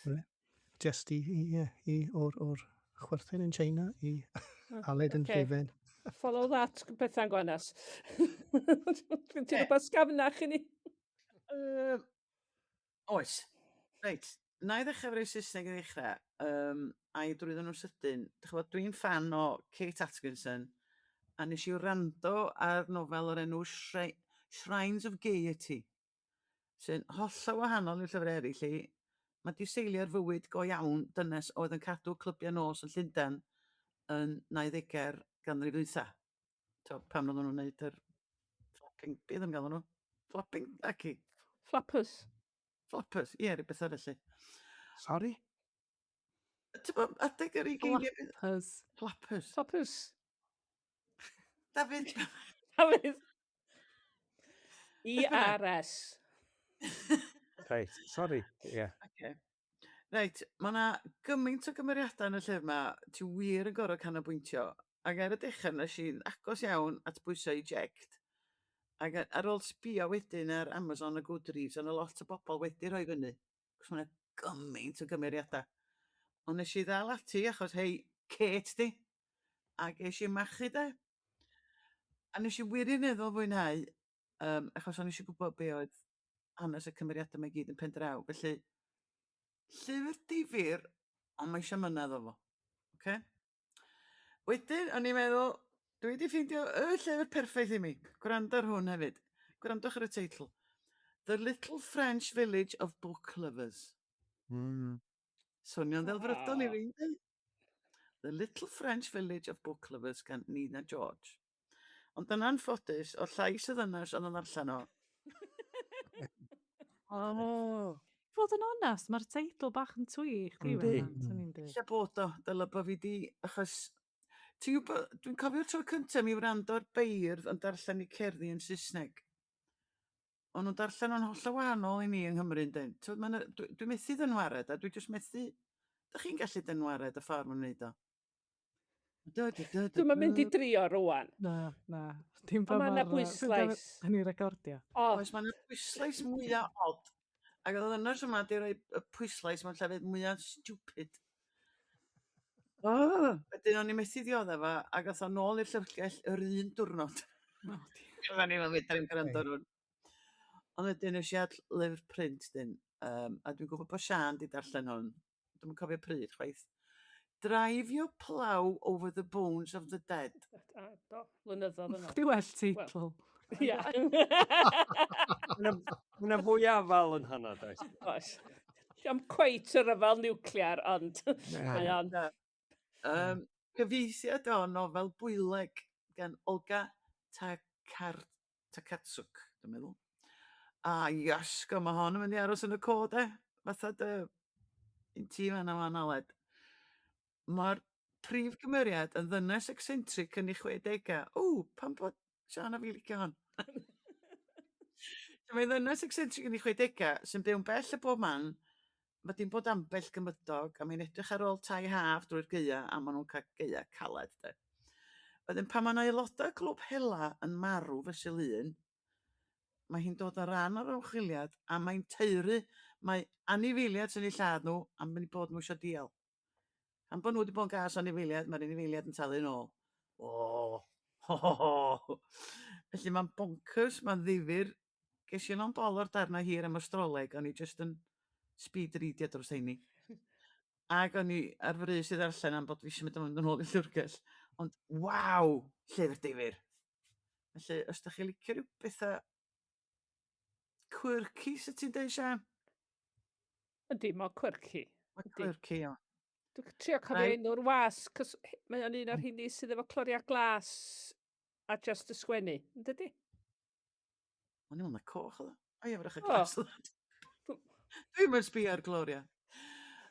Just i, i, ie, i o'r, or chwerthin yn China i Aled yn ocê. Llefen. Follow that, Bethan Gwanas. Ti'n rhywbeth sgafnach i ni? Yy, oes. Reit, na i ddechrau efo'r Saesneg i ddechrau, um, a i drwyddo nhw'n sydyn. Dych chi'n gwbod, dwi'n ffan o Kate Atkinson, a nes i wrando ar nofel o'r enw Shrines of Gaiety, sy'n hollol wahanol i'r llyfrau eraill i. Mae 'di seilio ar fywyd go iawn dynes oedd yn cadw clybiau nos yn Llundain yn 90au'r ganrif ddwytha. T'o, pan oedden nhw'n neud yr flapping, be oedden nhw'n galw nhw? Flapping, ac i. Flappers. Flappers, ie, rhywbeth arall felly. Sorry? Ti'n bod, adeg yr ugeiniau... Flappers. Flappers. Flappers. Dafydd, Dafydd. E-R-S. Reit, sorry. Ie. Yeah. Okay. Reit, mae yna gymaint o gymeriadau yn y llyfr yma, ti wir yn gorfod canolbwyntio. Ac ar y dechrau nes i'n agos iawn at bwysau eject. Ac ar ôl sbio wedyn ar Amazon a Goodreads, o'na lot o bobl wedi rhoi fyny. Cos mae yna gymaint o gymeriadau. Ond nes i ddal ati achos hei, Kate di. Ac es i machu de. A nes i wirioneddol fwynhau, um, achos o'n i eisiau gwybod be oedd hanes y cymeriadau mae gyd yn pen draw. Felly, llyfr difyr, ond mae eisiau mynedd o fo. Okay? Wedyn, o'n i'n meddwl, dwi wedi ffeindio y llyfr perffaith i mi. Gwrando ar hwn hefyd. Gwrandwch ar y teitl. The Little French Village of Book Lovers. Swnio'n ddelfrydol i Ah. fi, yndi? The Little French Village of Book Lovers gan Nina George. Ond yn anffodus, o llais y ddynes oedd yn ddarllen o. Oh. Fod yn onast, mae'r teitl bach yn tweak, di Yndi. fan, swn i'n dweud. Lle bod o, dyle bo fi di, achos ti'n gwybod, dwi'n cofio'r tro cyntaf mi wrando ar beirdd yn darllen eu cerddi yn Saesneg. O'n nhw'n darllen o'n hollol wahanol i ni yng Nghymru, yndyn. T'wod, ma' 'na- dwi methu dynwared, a dwi jyst methu... Dych chi'n gallu dynwared y ffordd ma'n wneud o? Da, da, da, da, Dwi'm yn mynd i da. drio rwan. Na, na. Dim Ond pa ma' 'na mor, bwyslais. Da ni'n recordio. O, Oes, ma' 'na bwyslais mwyaf od. Ac oedd y ddynes yma 'di rhoi y pwyslais mewn llefydd mwyaf stupid. Oh! Wedyn o'n i methu ddioddef fo, ac ath o nôl i'r llyfrgell yr un diwrnod. Oh, dear. Oedden ni'n meddwl, fedra i'm gwrando ar hwn. Ond wedyn nes i ad lyfr print dyn, um, a dwi'n gwybod bod Siân 'di darllen hwn. Dwi'm yn cofio pryd chwaith. Drive your plough over the bones of the dead. A, do, blynyddoedd yn ôl. Di well teitl. Ia. Mae fwy afal yn hynna, does? Oes. Diolch cweit y ryfel niwclear, ond mae o'n... Cyfieithiad o nofel Bwyleg gan Olga Takar Takatsuk, dwi'n meddwl. A iasgo, mae hon yn mynd i aros yn y cod, e. Fatha dy un ti fan yma, Aled. Mae'r prif gymeriad yn ddynes eccentric yn ei 60au. O, pam bod Sian a fi licio hon? So Mae'n ddynes eccentric yn ei 60au sy'n byw'n bell o bob man. Mae dim bod ambell gymydog a mae'n edrych ar ôl tai haf drwy'r gaea a maen nhw'n cael gaea caled. De. Wedyn pan mae'n aelodau clwb hela yn marw fesul un, mae hi'n dod ar ran o'r ymchwiliad a mae'n taeru mae anifeiliaid sy'n eu lladd nhw am eu bod nhw eisiau dial. Am bod nhw wedi bod yn gas anifeiliaid, mae'r anifeiliaid yn talu nôl. O, ho, ho, ho. Felly mae'n bonkers, mae'n ddifyr. Ges i lond bol o'r darnau hir am astroleg, o'n i jyst yn speed readio dros heini. Ac o'n i ar frys i ddarllen am bod fi eisiau mynd yn ôl i'r llyfrgell. Ond waw, llyfr difyr. Felly, os da chi licio rhyw bethau quirky, sut ti'n deud, Sian? Yndi, mae'n quirky. Mae Yndi. quirky, iawn. Dwi'n trio cofio enw'r wasg, cos mae o'n un o'r rheini sydd efo cloriau glas a just y sgwennu, yn dydi? O'n i'n meddwl na coch oedd o. O ie, wrach y glas oedd o. Dwi'm yn sbio ar Gloria.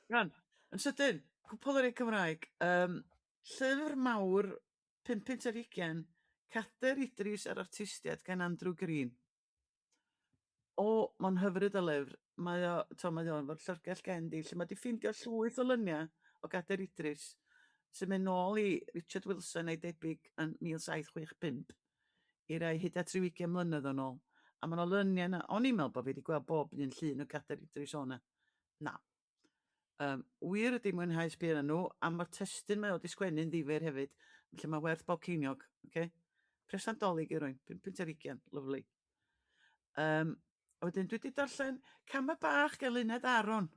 Rwan, yn sydyn, cwpl o'r Cymraeg. Um, llyfr mawr, 5 punt ar 20, Cader Idris a'r Artistiaid gan Andrew Green. O, mae'n hyfryd o lyfr. Mae o, to, mae o'n efo'r llyfrgell gen di, lle mae di ffindio llwyth o lyniau o Gader Idris sy'n mynd nôl i Richard Wilson a'i debyg yn 1765 i rai hyd at ryw ugain mlynedd yn ôl. A mae 'na luniau yna. O'n i'n meddwl bod fi wedi gweld bob un llun o Gadair Idris o 'na. Na. Um, wir ydy mwynhau sbio arnyn nhw, a mae'r testun mae o wedi sgwennu'n ddifyr hefyd, felly mae werth bob ceiniog. Okay? Presant Dolig i rwy'n, 5 punt ar 20, lyfli. Um, a wedyn dwi wedi darllen Camau Bach gan Luned Aaron.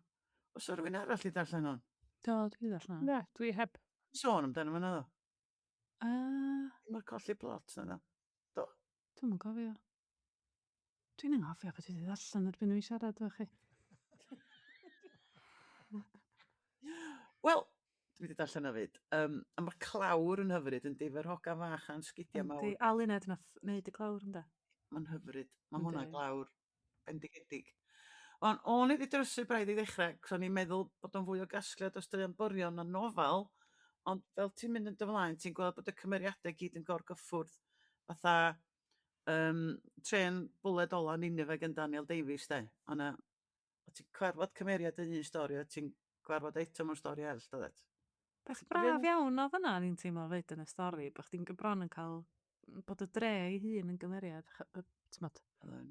Oes o rhywun arall i darllen hwn? Do, dwi wedi darllen hwn. Na, dwi heb. Sôn amdano fo naddo? Uh, Mae'r colli plot na ddo. Do. Dwi'm yn cofio. Dwi'n anghofio beth dwi wedi ddarllen erbyn i mi siarad efo chi. Wel, dwi wedi darllen o fyd. Um, a mae'r clawr yn hyfryd yn difyr hogan fach a'n sgidiau mawr. Yndi, a Luned nath wneud y clawr ynde? Mae'n hyfryd. Mae hwnna glawr bendigedig. Ond o'n i 'di drysu braidd i ddechrau, 'cos o'n i'n meddwl bod o'n fwy o gasgliad o straeon byrion na nofel, ond fel ti'n mynd yn dy flaen, ti'n gweld bod y cymeriadau gyd yn gorgyffwrdd, fatha um, trên bwled ola Nineveh gan Daniel Davies, de. O'na, o ti'n cwarfod cymeriad yn un stori, o ti'n gwarfod eto mewn stori arall, doeddet? Beth braf iawn oedd yna, o'n i'n teimlo 'fyd yn y stori, bod chdi'n bron yn cael bod y dre ei hun yn gymeriad, t'mod. Oedd.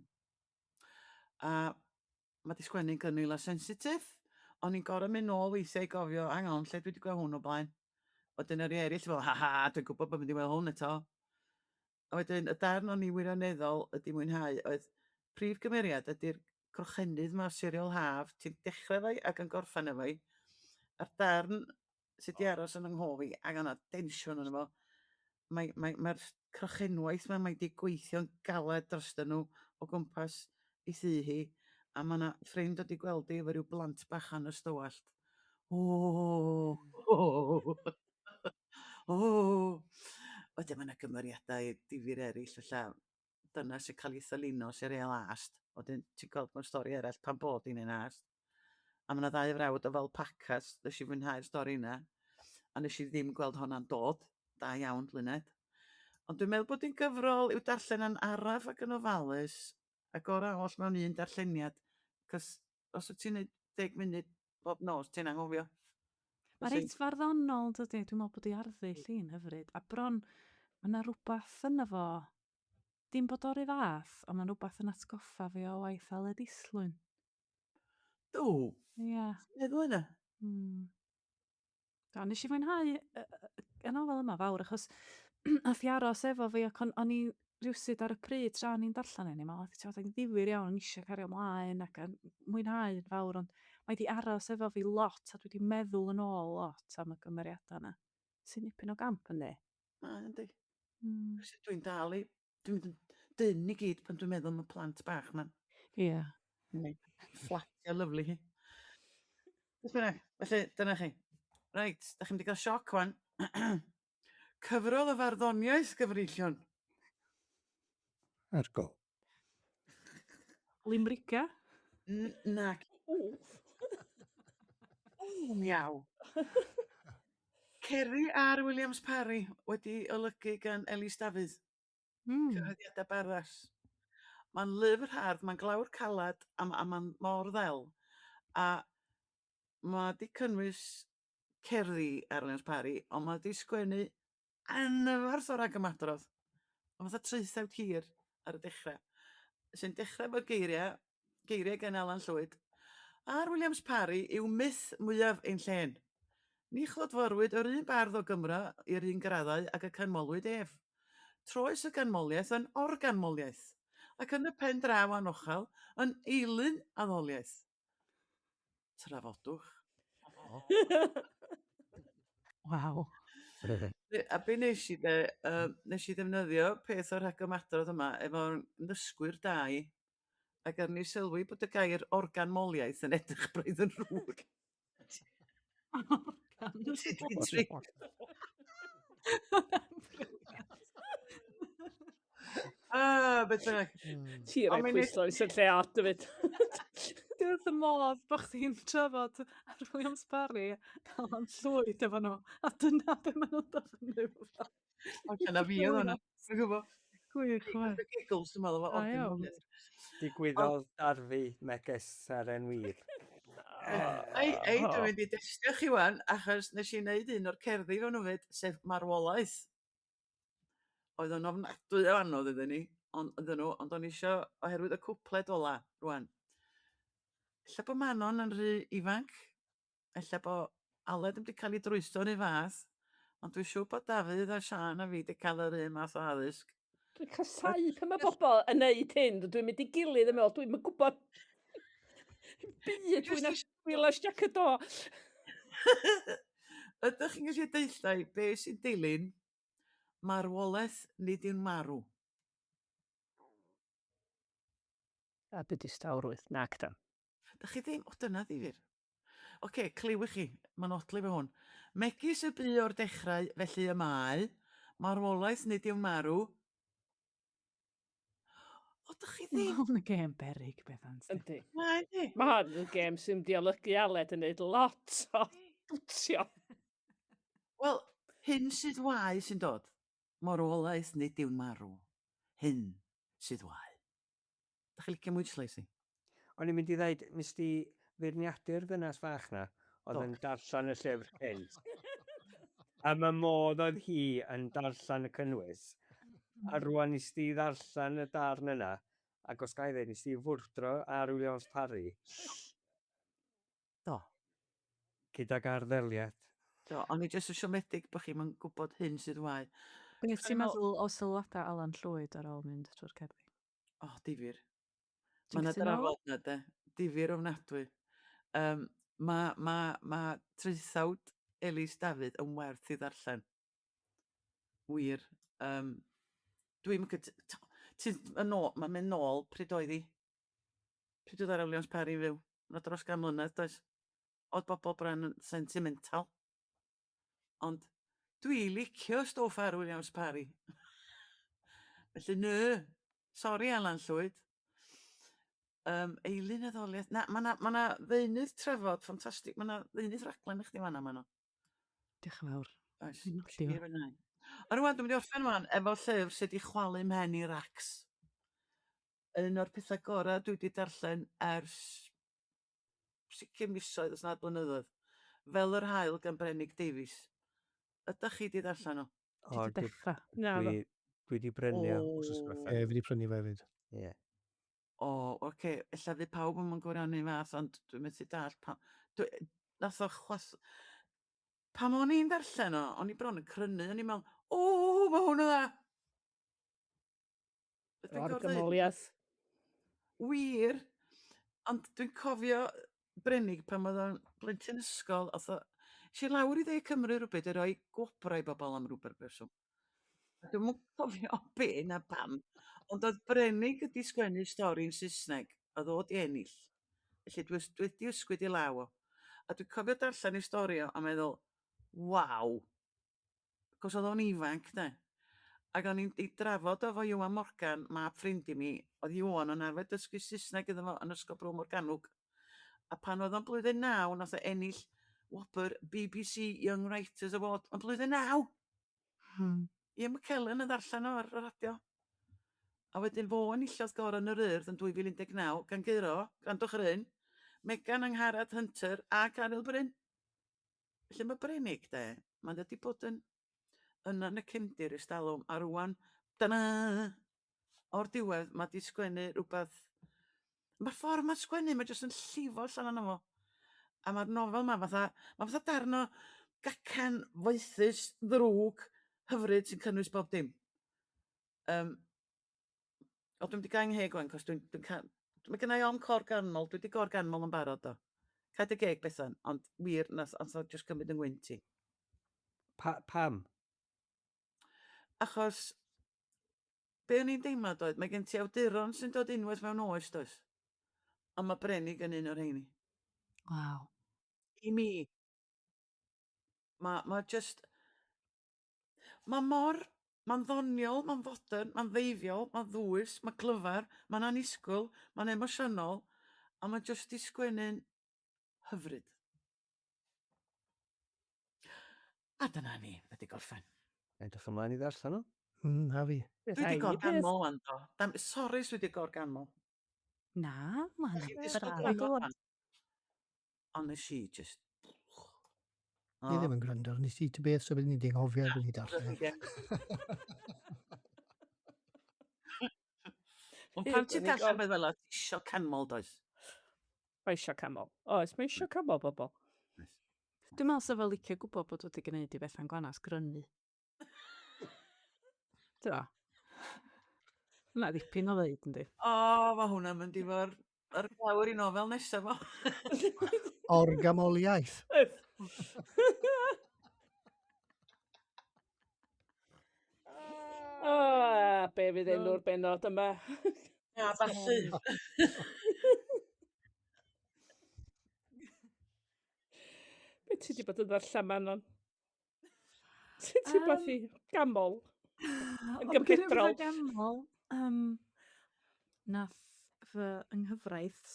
A mae 'di sgwennu'n gynnil a sensitif. O'n i'n gorfod mynd nôl weithiau i gofio, hang on, lle dwi wedi gweld hwn o blaen? Wedyn yr eraill fel, ha ha, dwi'n gwybod bod mynd i weld hwn eto. A wedyn y darn o'n i wirioneddol ydi mwynhau oedd prif gymeriad ydy'r crochenydd 'ma, Siriol Haf, ti'n dechrau efo hi ac yn gorffen efo hi. A'r darn sydd 'di aros yn 'y nghof i ac o'na densiwn yno fo. Mae mae mae'r crochenwaith 'ma mae 'di gweithio'n galed drostyn nhw o gwmpas ei thŷ hi a ma' 'na ffrind dod i gweld hi efo ryw blant bachan ystywallt. O! O! Wedyn ma' 'na gymeriadau difyr eraill ella dyna sy'n cael ei thylino sy'r el ast. Wedyn ti'n gweld mewn stori eraill pan bod hi'n un ast. A mae yna ddau frawd o fel pacas, nes i fwynhau'r stori yna. A nes i ddim gweld honna'n dod. Da iawn, Luned. Ond dwi'n meddwl bod hi'n gyfrol i'w darllen yn araf ac yn ofalus, a gorau oll mewn un darlleniad, cos os wyt ti'n neud deg munud bob nos, ti'n anghofio. Mae reit farddonol, dydy? Dwi'n meddwl bod ei arddull hi'n hyfryd. A bron, mae yna rhywbeth yna fo, dim bod o'r un fath, ond mae'n rhywbeth yn atgoffa fi o waith Aled Islwyn. Do? Ie. Yeah. Meddwl yna? Mm. Do, nes i fwynhau y, y, y nofel yma fawr, achos nath i aros efo fi ac o'n, o'n i rywsut ar y pryd tra o'n i'n darllen e, o'n i'n meddwl, ti'n meddwl, ddifyr iawn, o'n i eisiau cario ymlaen ac yn mwynhau yn fawr, ond mae di aros efo fi lot a dwi wedi meddwl yn ôl lot am y gymeriadau yna. Sy'n nipyn o gamp yndi? Na, yndi. Mm. Dwi'n dal i Dwi'n mynd yn dynn i gyd pan dwi'n meddwl am y plant bach 'ma. Ie. Neu fflatio lyfli hi. Beth bynnag, felly dyna chi. Reit, da chi'n mynd i gael sioc wan. Cyfrol y farddoniaeth, gyfreillion. Argol. Limrica? Na. O, miaw. Ceri R. Williams Parry wedi olygu gan Elis Dafydd. Mm. Cyhoeddiadau Barddas. Mae'n lyfr hardd, mae'n glawr calad a, a mae'n mor ddel. A mae di cynnwys cerddi ar Williams Parry, ond mae di sgwennu anferth o ragymadrodd. Mae fatha traethawd hir ar y dechrau. Sy'n dechrau efo'r geiriau, geiriau gan Alan Llwyd. R. Williams Parry yw myth mwyaf ein llên. Ni chlodforwyd yr un bardd o Gymro i'r un graddau ag y canmolwyd ef. Troes y ganmoliaeth yn organmoliaeth, ac yn y pen draw anochel, yn eilun addoliaeth. Trafodwch. Waw. A be nes i de, uh, nes i ddefnyddio peth o'r rhagymadrodd yma efo'r ddysgwyr da i, ac arni sylwi bod y gair organmoliaeth yn edrych braidd yn rwg. Ah, beth bynnag. Ti roi pwyslais yn lle od, David. Dwi wrth y modd bod chdi'n trafod R Williams Parry Alan Llwyd efo nhw, a dyna be maen nhw'n dod fyny efo fo. O, dyna fi oedd hwnna. Dwi'n gwybod. Gwych, chwe. Giggles, dwi'n meddwl. Da iawn. Digwyddodd darfu megis seren wir. Ei, ei, dwi'n mynd i destio chi wan, achos nes i wneud un o'r cerddi efo nhw fyd, sef marwolaeth. Oedd o'n ofnadwy o anodd iddyn ni, ond iddyn nhw, ond o'n i isio, oherwydd y cwpled ola, rwan. Ella bod Manon yn rhy ifanc, ella bod Aled ddim wedi cael ei drwytho yn ei fath, ond dwi'n siŵr bod Dafydd a Siân a fi wedi cael yr un math o addysg. Dwi'n casau pan mae bobl yn neud hyn, dwi'n mynd i gilydd yn meddwl, dwi'n mynd gwybod byd fwy na Wheelers Jack y Do. Ydych chi'n gallu deutha i be sy'n dilyn marwolaeth nid yw'n marw? A be distawrwydd? Nac dan. Dych chi ddim? O, dyna ddifyr. Oce, cliw i chi. Mae'n odli fo hwn. Megis y bu o'r dechrau, felly y mae. Marwolaeth nid yw'n marw. O, dych chi ddim? Mae hwn yn gêm berig, Bethan. Yndi. Na, yndi. Mae hwn yn gêm sy'n mynd i olygu Aled yn neud lot o bwtio. Wel, hyn sydd wae sy'n dod. Marwolaeth nid yw'n marw. Hyn sydd wae. Dach chi'n licio mwy sleisi? O'n i'n mynd i ddeud, nes di feirniadu'r ddynas fach na, oedd yn darllen y llyfr cynt. Am y modd oedd hi yn darllen y cynnwys. A rwan nes di ddarllen y darn yna, ac os ga i ddeud, nes di fwrdro ar Williams Parry. Do. Gydag arddeliad. Do, o'n i jyst yn siomedig bod chi'm yn gwybod hyn sydd wae. Beth ti'n meddwl o sylwadau Alan Llwyd ar ôl mynd trwy'r cerddi? O, difyr. Ti'n Mae yna cytuno? drafod yna, de. Difyr ofnadwy. Um, mae ma, ma traethawd Elis Dafydd yn werth i ddarllen. Wir. Um, dwi'n cyt... Ti'n yn ôl, mae'n mynd nôl pryd oedd hi. Pryd oedd Ara Williams Parry fyw. Mae dros gan mlynedd, does? Oedd bobl bron yn sentimental. Ond dwi licio stwff R Williams Parry. Felly, ny. Sori, Alan Llwyd. Um, Eilun Addoliaeth. Na, mae yna ma na ddeunydd trafod ffantastig. Mae yna ddeunydd raglen i chdi fanna, Manon. Diolch yn fawr. Oes. Dwi'n nodi fo. fo. A rwan, dwi'n mynd i orffen rwan efo llyfr sydd wedi chwalu mhen i racs. Un o'r pethau gorau dwi wedi darllen ers sicr misoedd os nad blynyddoedd. Fel yr Haul gan Brenig Davies. Ydych chi wedi darllen o? Ti 'di dechrau? Na, Dwi, dwi wedi brynu o wsos diwetha. Ie, fi wedi prynu fe hefyd. Ie. O, oce, ella fydd pawb yn gwirioni fath, ond dwi'n methu dallt pa... Dwi, nath o chwas... Pan o'n i'n darllen o, o'n i bron yn crynu, o'n i'n meddwl, o, mae hwn yn dda! Beth dwi'n gorfod ddeud? Argymoliaeth. Wir, ond dwi'n cofio Brenig pan oedd o'n blentyn ysgol, oedd o... Es i lawr i dde Cymru rhywbryd i roi gwobrau i bobl am rhywbeth reswm. A Dwi'm yn cofio be na pam, ond oedd Brenig wedi sgwennu stori yn Saesneg, oedd o 'di ennill. Felly dwi dwi wedi ysgwyd i law o. A dwi'n cofio darllen ei stori o a meddwl, waw. Cos oedd o'n ifanc de. Ac o'n i'n 'di drafod o efo Iwan Morgan, mab ffrind i mi, oedd Iwan yn arfer dysgu Saesneg iddo fo yn Ysgol Bro Morgannwg. A pan oedd o'n blwyddyn naw, nath o ennill wobr BBC Young Writers Award yn blwyddyn naw! Ian McKellen yn ddarllen o ar y radio. A wedyn fo enillodd Goron yr Urdd yn 2019 gan guro, gwrandwch ar hyn, Megan Angharad Hunter a Caryl Bryn. Felly mae Brenig de, mae wedi bod yn yna yn y cefndir ers talwm, a rwan, ta-da! O'r diwedd, mae di sgwennu rhywbeth... Mae'r ffordd mae'n sgwennu, mae jyst yn llifo allan ono fo. A mae'r nofel ma fatha, mae fatha darn o gacan foethus, ddrwg, hyfryd sy'n cynnwys bob dim. Um, o, dwi'n wedi gael ngheg wan, cos dwi'n dwi cael... Mae gennau ofn cor ganmol, dwi wedi gor ganmol yn barod do. Caed y geg Bethan, ond wir, nath, nath o jyst cymryd yng ngwynt i. Pa, pam? Achos, be o'n i'n deimlo doedd, mae gen ti awduron sy'n dod unwaith mewn oes, does? Ond mae Brenig yn un o'r rheini. Waw. I mi, mae ma just... Mae mor... Mae'n ddoniol, mae'n fodern, mae'n ddeifiol, mae'n ddwys, mae'n glyfar, mae'n annisgwyl, mae'n emosiynol, a mae jyst 'di sgwennu'n hyfryd. A dyna ni, wedi gorffen. Edrych ymlaen i ddarllen o. Mm, a fi. Dwi wedi gorganmol wan do. Dam, sori os dwi wedi gorganmol. Na, mae Dach chi'n hynna'n disgwyl braf i gormod glywed. wan. Ond nes i just... Ni ddim yn gwrando, nes i ti beth, so byddwn ni wedi anghofio byddwn ni darllen. Ond pan ti'n darllen beth fel 'na, ti isio canmol, does? Mae eisiau canmol. Oes, mae eisiau canmol bobl. Dwi'n meddwl 'sa fo licio gwybod bod wedi gwneud i Bethan Gwanas grynu. Ti'n Hwnna ddipyn o ddeud, yndi? O, mae hwnna'n mynd i fod ar glawr i nofel nesaf fo. Orgamoliaeth. O, be fydd enw'r benod yma? Na, ballu. Be ti wedi bod yn ddarllen, Manon? Sut ti'n um, i gamol? Yn gymhedrol. Gamol. Um, nath fy ynghyfraith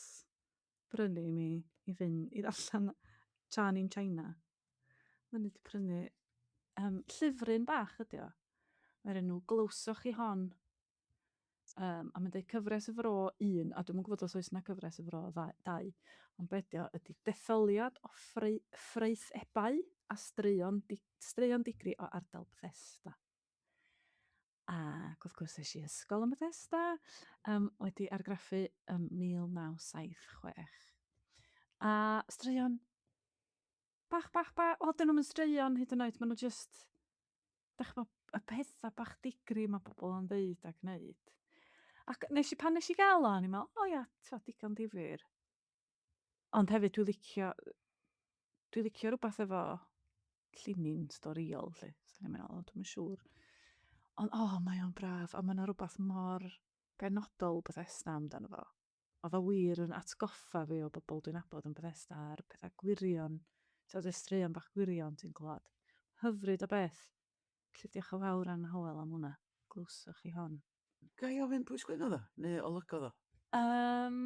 brynu i mi i fynd i ddarllen tra ni'n China. Mae'n wedi prynu um, llyfryn bach ydi o. Mae'r enw Glywsoch chi hon. Um, a mae'n dweud cyfres y fro un, a dwi'm yn gwybod os oes yna cyfres y fro dau, ond be ydi o ydy detholiad o ffreu, ffraethebau a straeon, di, straeon digri o ardal Bethesda. Ac wrth gwrs es i ysgol yn Bethesda, um, wedi argraffu ym 1976. A straeon bach, bach, bach, wel, dyn nhw'm yn straeon hyd yn oed, maen nhw just, dach ch'mo', y petha bach digri ma' pobl yn ddeud a gneud. Ac nes i, pan nes i gael o, o'n i'n meddwl, o ia, t'mo' digon difyr. Ond hefyd dwi licio, dwi licio rhywbeth efo llinyn storïol, 'lly. So o'n i'n meddwl, o, dwi'm yn siŵr. Ond, o, mae o'n braf, a ma' 'na rywbeth mor benodol Bethesda amdano fo. Oedd o wir yn atgoffa fi o bobl dwi'n nabod yn Bethesda a'r pethau gwirion, tibod y straeon bach gwirion ti'n clywed. Hyfryd o beth. Felly diolch yn fawr Anna Hywel am hwnna. Glywsoch chi hon. Ga i ofyn pwy sgwennodd o? Neu olygodd o? Um,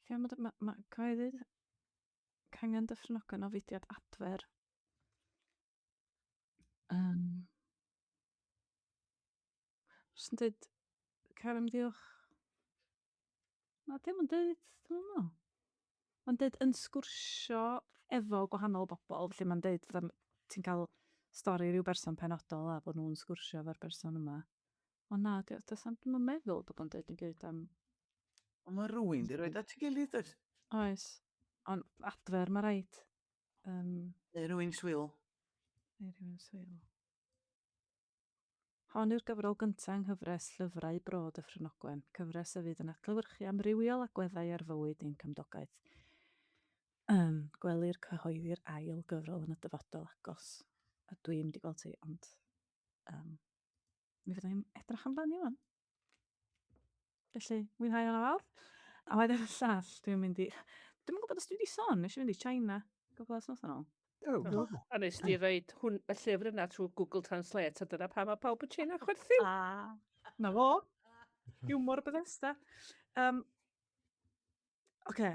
lle mae, ma, ma, ca i ddweud? Cangen Dyffryn Ogwen o fudiad Adfer. Um, Jyst yn dweud, Karen, diolch. Na, dim yn dweud, dwi'n meddwl. Mae'n dweud yn sgwrsio efo gwahanol bobl, felly mae'n dweud fatha ti'n cael stori rhyw berson penodol a bod nhw'n sgwrsio efo'r berson yma. Ond na, does na'm, dwi'm yn meddwl bod o'n dweud yn byd am... Ond mae rhywun di roid at ei gilydd, does? Oes. Ond adfer mae rhaid. Um, Neu rhywun swil. Neu rhywun swil. Hon yw'r gyfrol gyntaf yng nghyfres Llyfrau Bro Dyffryn Ogwen, cyfres a fydd yn adlewyrchu amrywiol agweddau ar fywyd ein cymdogaeth. Yym, gwelir cyhoeddi'r ail gyfrol yn y dyfodol agos, a dwi'm 'di gweld hi, ond yym, mi fydda i'n edrych amdani 'wan. Felly, mwynhau hwnna fawr. A wedyn y llall, dwi'n mynd i... Dwi'm yn gwybod os dwi wedi sôn, nes i fynd i China cwpl o wythnosau nôl. Oh, Do. A nes di roid hwn, y llyfr yna trwy Google Translate, a dyna pam mae pawb yn China chwerthin. Ah, na fo. Hiwmor Bethesda. Um, Oce.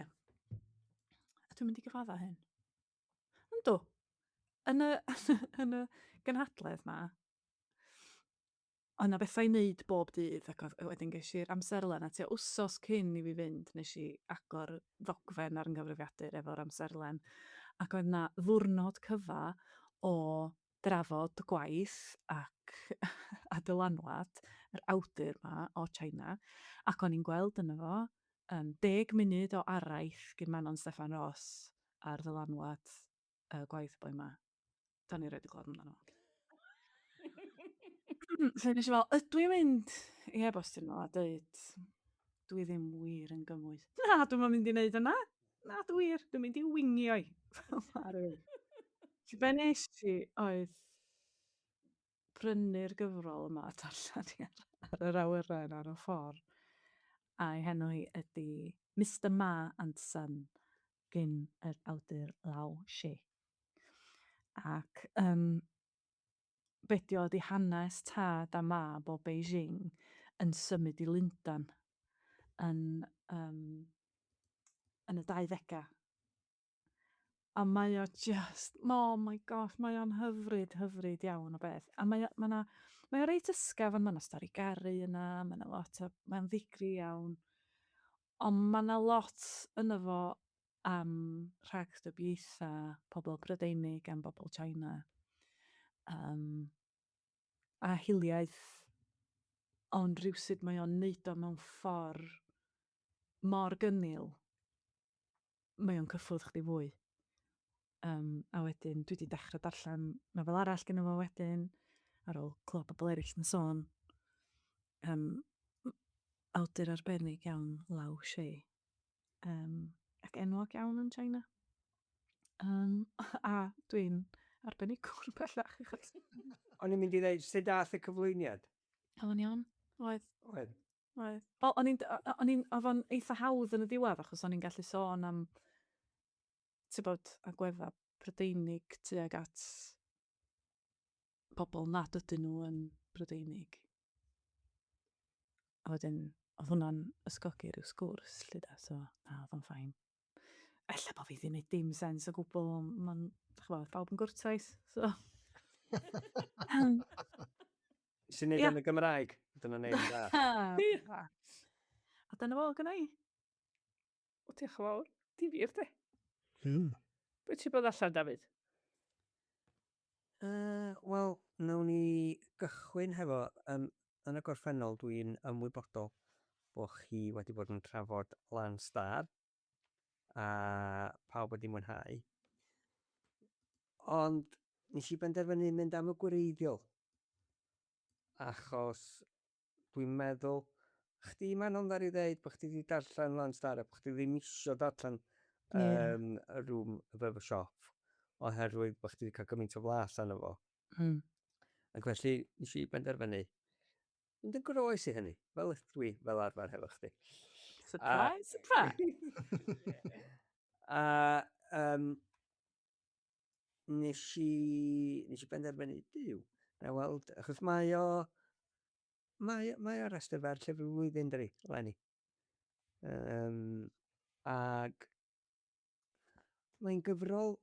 A dwi'n mynd i gyfadda hyn. Yndw. Yn y, yn y gynhadledd ma, Oedd 'na bethau i wneud bob dydd ac oedd wedyn ges i'r amserlen a tua wsos cyn i fi fynd wnes i agor ddogfen ar 'y nghyfrifiadur efo'r amserlen ac oedd 'na ddiwrnod cyfa o drafod gwaith ac a dylanwad yr awdur 'ma o China ac o'n i'n gweld yno fo yym deg munud o araith gin Manon Steffan Ros ar ddylanwad y gwaith boi 'ma. Da ni rioed 'di clywed amdano fo. So nes i fel, ydw i'n mynd i e-bostio nhw a dweud dwi ddim wir yn gymwys. Na, dwi'm yn mynd i wneud yna. Na, dwi wir, dwi'n mynd i wingio i. Fel ma' rywun. Felly be nes i oedd prynu'r gyfrol yma a darllen hi ar, ar yr awyren ar y ffordd. A'i henw hi ydy Mister Ma and Son gin yr awdur Lao She. Ac um, be 'di o ydi hanes tad a mab o Beijing yn symud i Lundan yn um, yn y 20au. A mae o just, oh my gosh, mae o'n hyfryd, hyfryd iawn o beth. A mae o, mae 'na, mae o reit ysgafn, mae 'na stori garu yna, mae 'na lot o, mae'n ddigri iawn. Ond mae 'na lot yno fo am rhagdybiaethau pobl Brydeinig am bobl China. Um, a hiliaeth, ond rhywsut mae o'n neud o mewn ffordd mor gynnil, mae o'n cyffwrdd chdi fwy. Um, a wedyn, dwi wedi dechrau darllen nofel arall gyda fo wedyn, ar ôl clywed bobl eraill yn sôn. Um, awdur arbennig iawn, Lau She. Um, ac enwog iawn yn China. Um, a dwi'n arbenigwr bellach. Achos... O'n i'n mynd i ddeud, sut dath y cyflwyniad? Oedd o'n iawn, oedd. Oedd. Oedd. Wel, o'n i'n, o'n i'n, oedd o'n eitha hawdd yn y diwedd, achos o'n i'n gallu sôn am, ti'n bod, agweddau Prydeinig tuag at bobl nad ydyn nhw yn Brydeinig. A wedyn, oedd hwnna'n ysgogi rhyw sgwrs, 'lly de, so na, oedd o'n fine. Ella bod fi ddim wneud dim sens o gwbl, ond mae'n, dach ch'mod, bawb yn gwrtais, so. Sy'n neud yn y Gymraeg, dyna neud yn dda. A dyna fo, gynna i. O, diolch yn fawr. Difyr, de. Mm. Be ti bod allan, David? Wel, nawn ni gychwyn hefo, um, yn y gorffennol dwi'n ymwybodol bod chi wedi bod yn trafod Lan Star, a pawb wedi mwynhau. Ond nes i benderfynu mynd am y gwreiddiol, achos Dwi'n meddwl, chdi Manon ddaru ddeud bod chdi 'di darllen Lan Star a bod chdi ddim isio darllen yeah. um, A Room Above a Shop oherwydd bod chdi wedi cael gymaint o flas arno fo. Mm. Ac felly nes i benderfynu mynd yn groes i hynny, fel ydw i fel arfer hefo chdi. Surprise, a, surprise! a um, nes i, nes i benderfynu, duw, na weld, achos mae o, mae, mae o restr fer llyfr y flwyddyn, dydi, eleni. Um, ag mae'n gyfrol,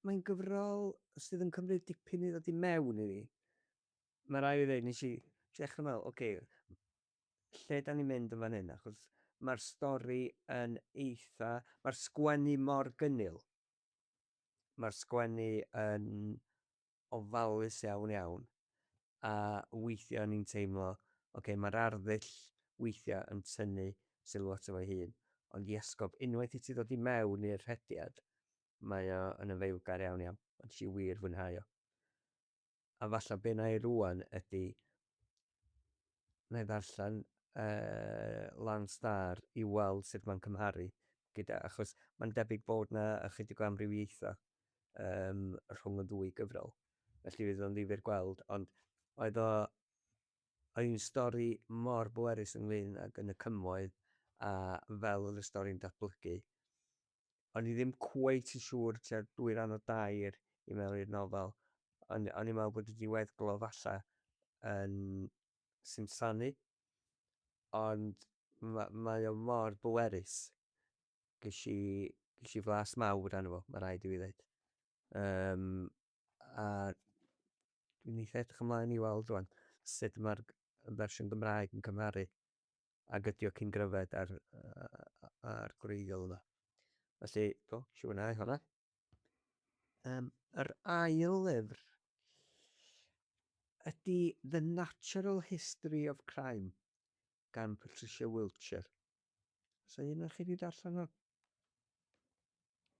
mae'n gyfrol sydd yn cymryd dipyn i ddod i mewn iddi. Mae rai fi ddweud, nes i ddechrau meddwl, oce, okay, lle da ni'n mynd yn fan hyn, achos mae'r stori yn eitha, mae'r sgwennu mor gynnil. Mae'r sgwennu yn ofalus iawn iawn, a weithiau o'n i'n teimlo, oce, mae'r arddull weithiau yn tynnu sylw ato fo'i hun, ond iesgob, unwaith i ti ddod i mewn i'r rhediad, mae o yn afaelgar iawn iawn, a nes i wir fwynhau o. A falle be wna i rŵan ydy, wna i ddarllen uh, Lan Star i weld sut mae'n cymharu gyda, achos mae'n debyg bod na ychydig o amrywiaethau um, rhwng y ddwy gyfrol. Felly fydd o'n ddifyr gweld, ond oedd o, oedd hi'n stori mor bwerus ynglyn ag yn y cymoedd a fel oedd y stori'n datblygu. O'n i ddim cweit yn siŵr tua dwy ran o dair i mewn i'r nofel. O'n, o'n i'n meddwl bod y diweddglo falle yn simsanu, ond ma, mae o mor bwerus. Ges i, ges i flas mawr arno fo, mae rhaid i fi ddweud. Um, a dwi'n eitha edrych ymlaen i weld rwan sut mae'r fersiwn Gymraeg yn cymharu ag ydy o cyn gryfed ar, ar gwreiddiol yma. Felly, do, eisiau fwynhau hwnna. Um, yr ail lyfr ydy The Natural History of Crime gan Patricia Wiltshire. Oes un o'r chi wedi darllen hwn?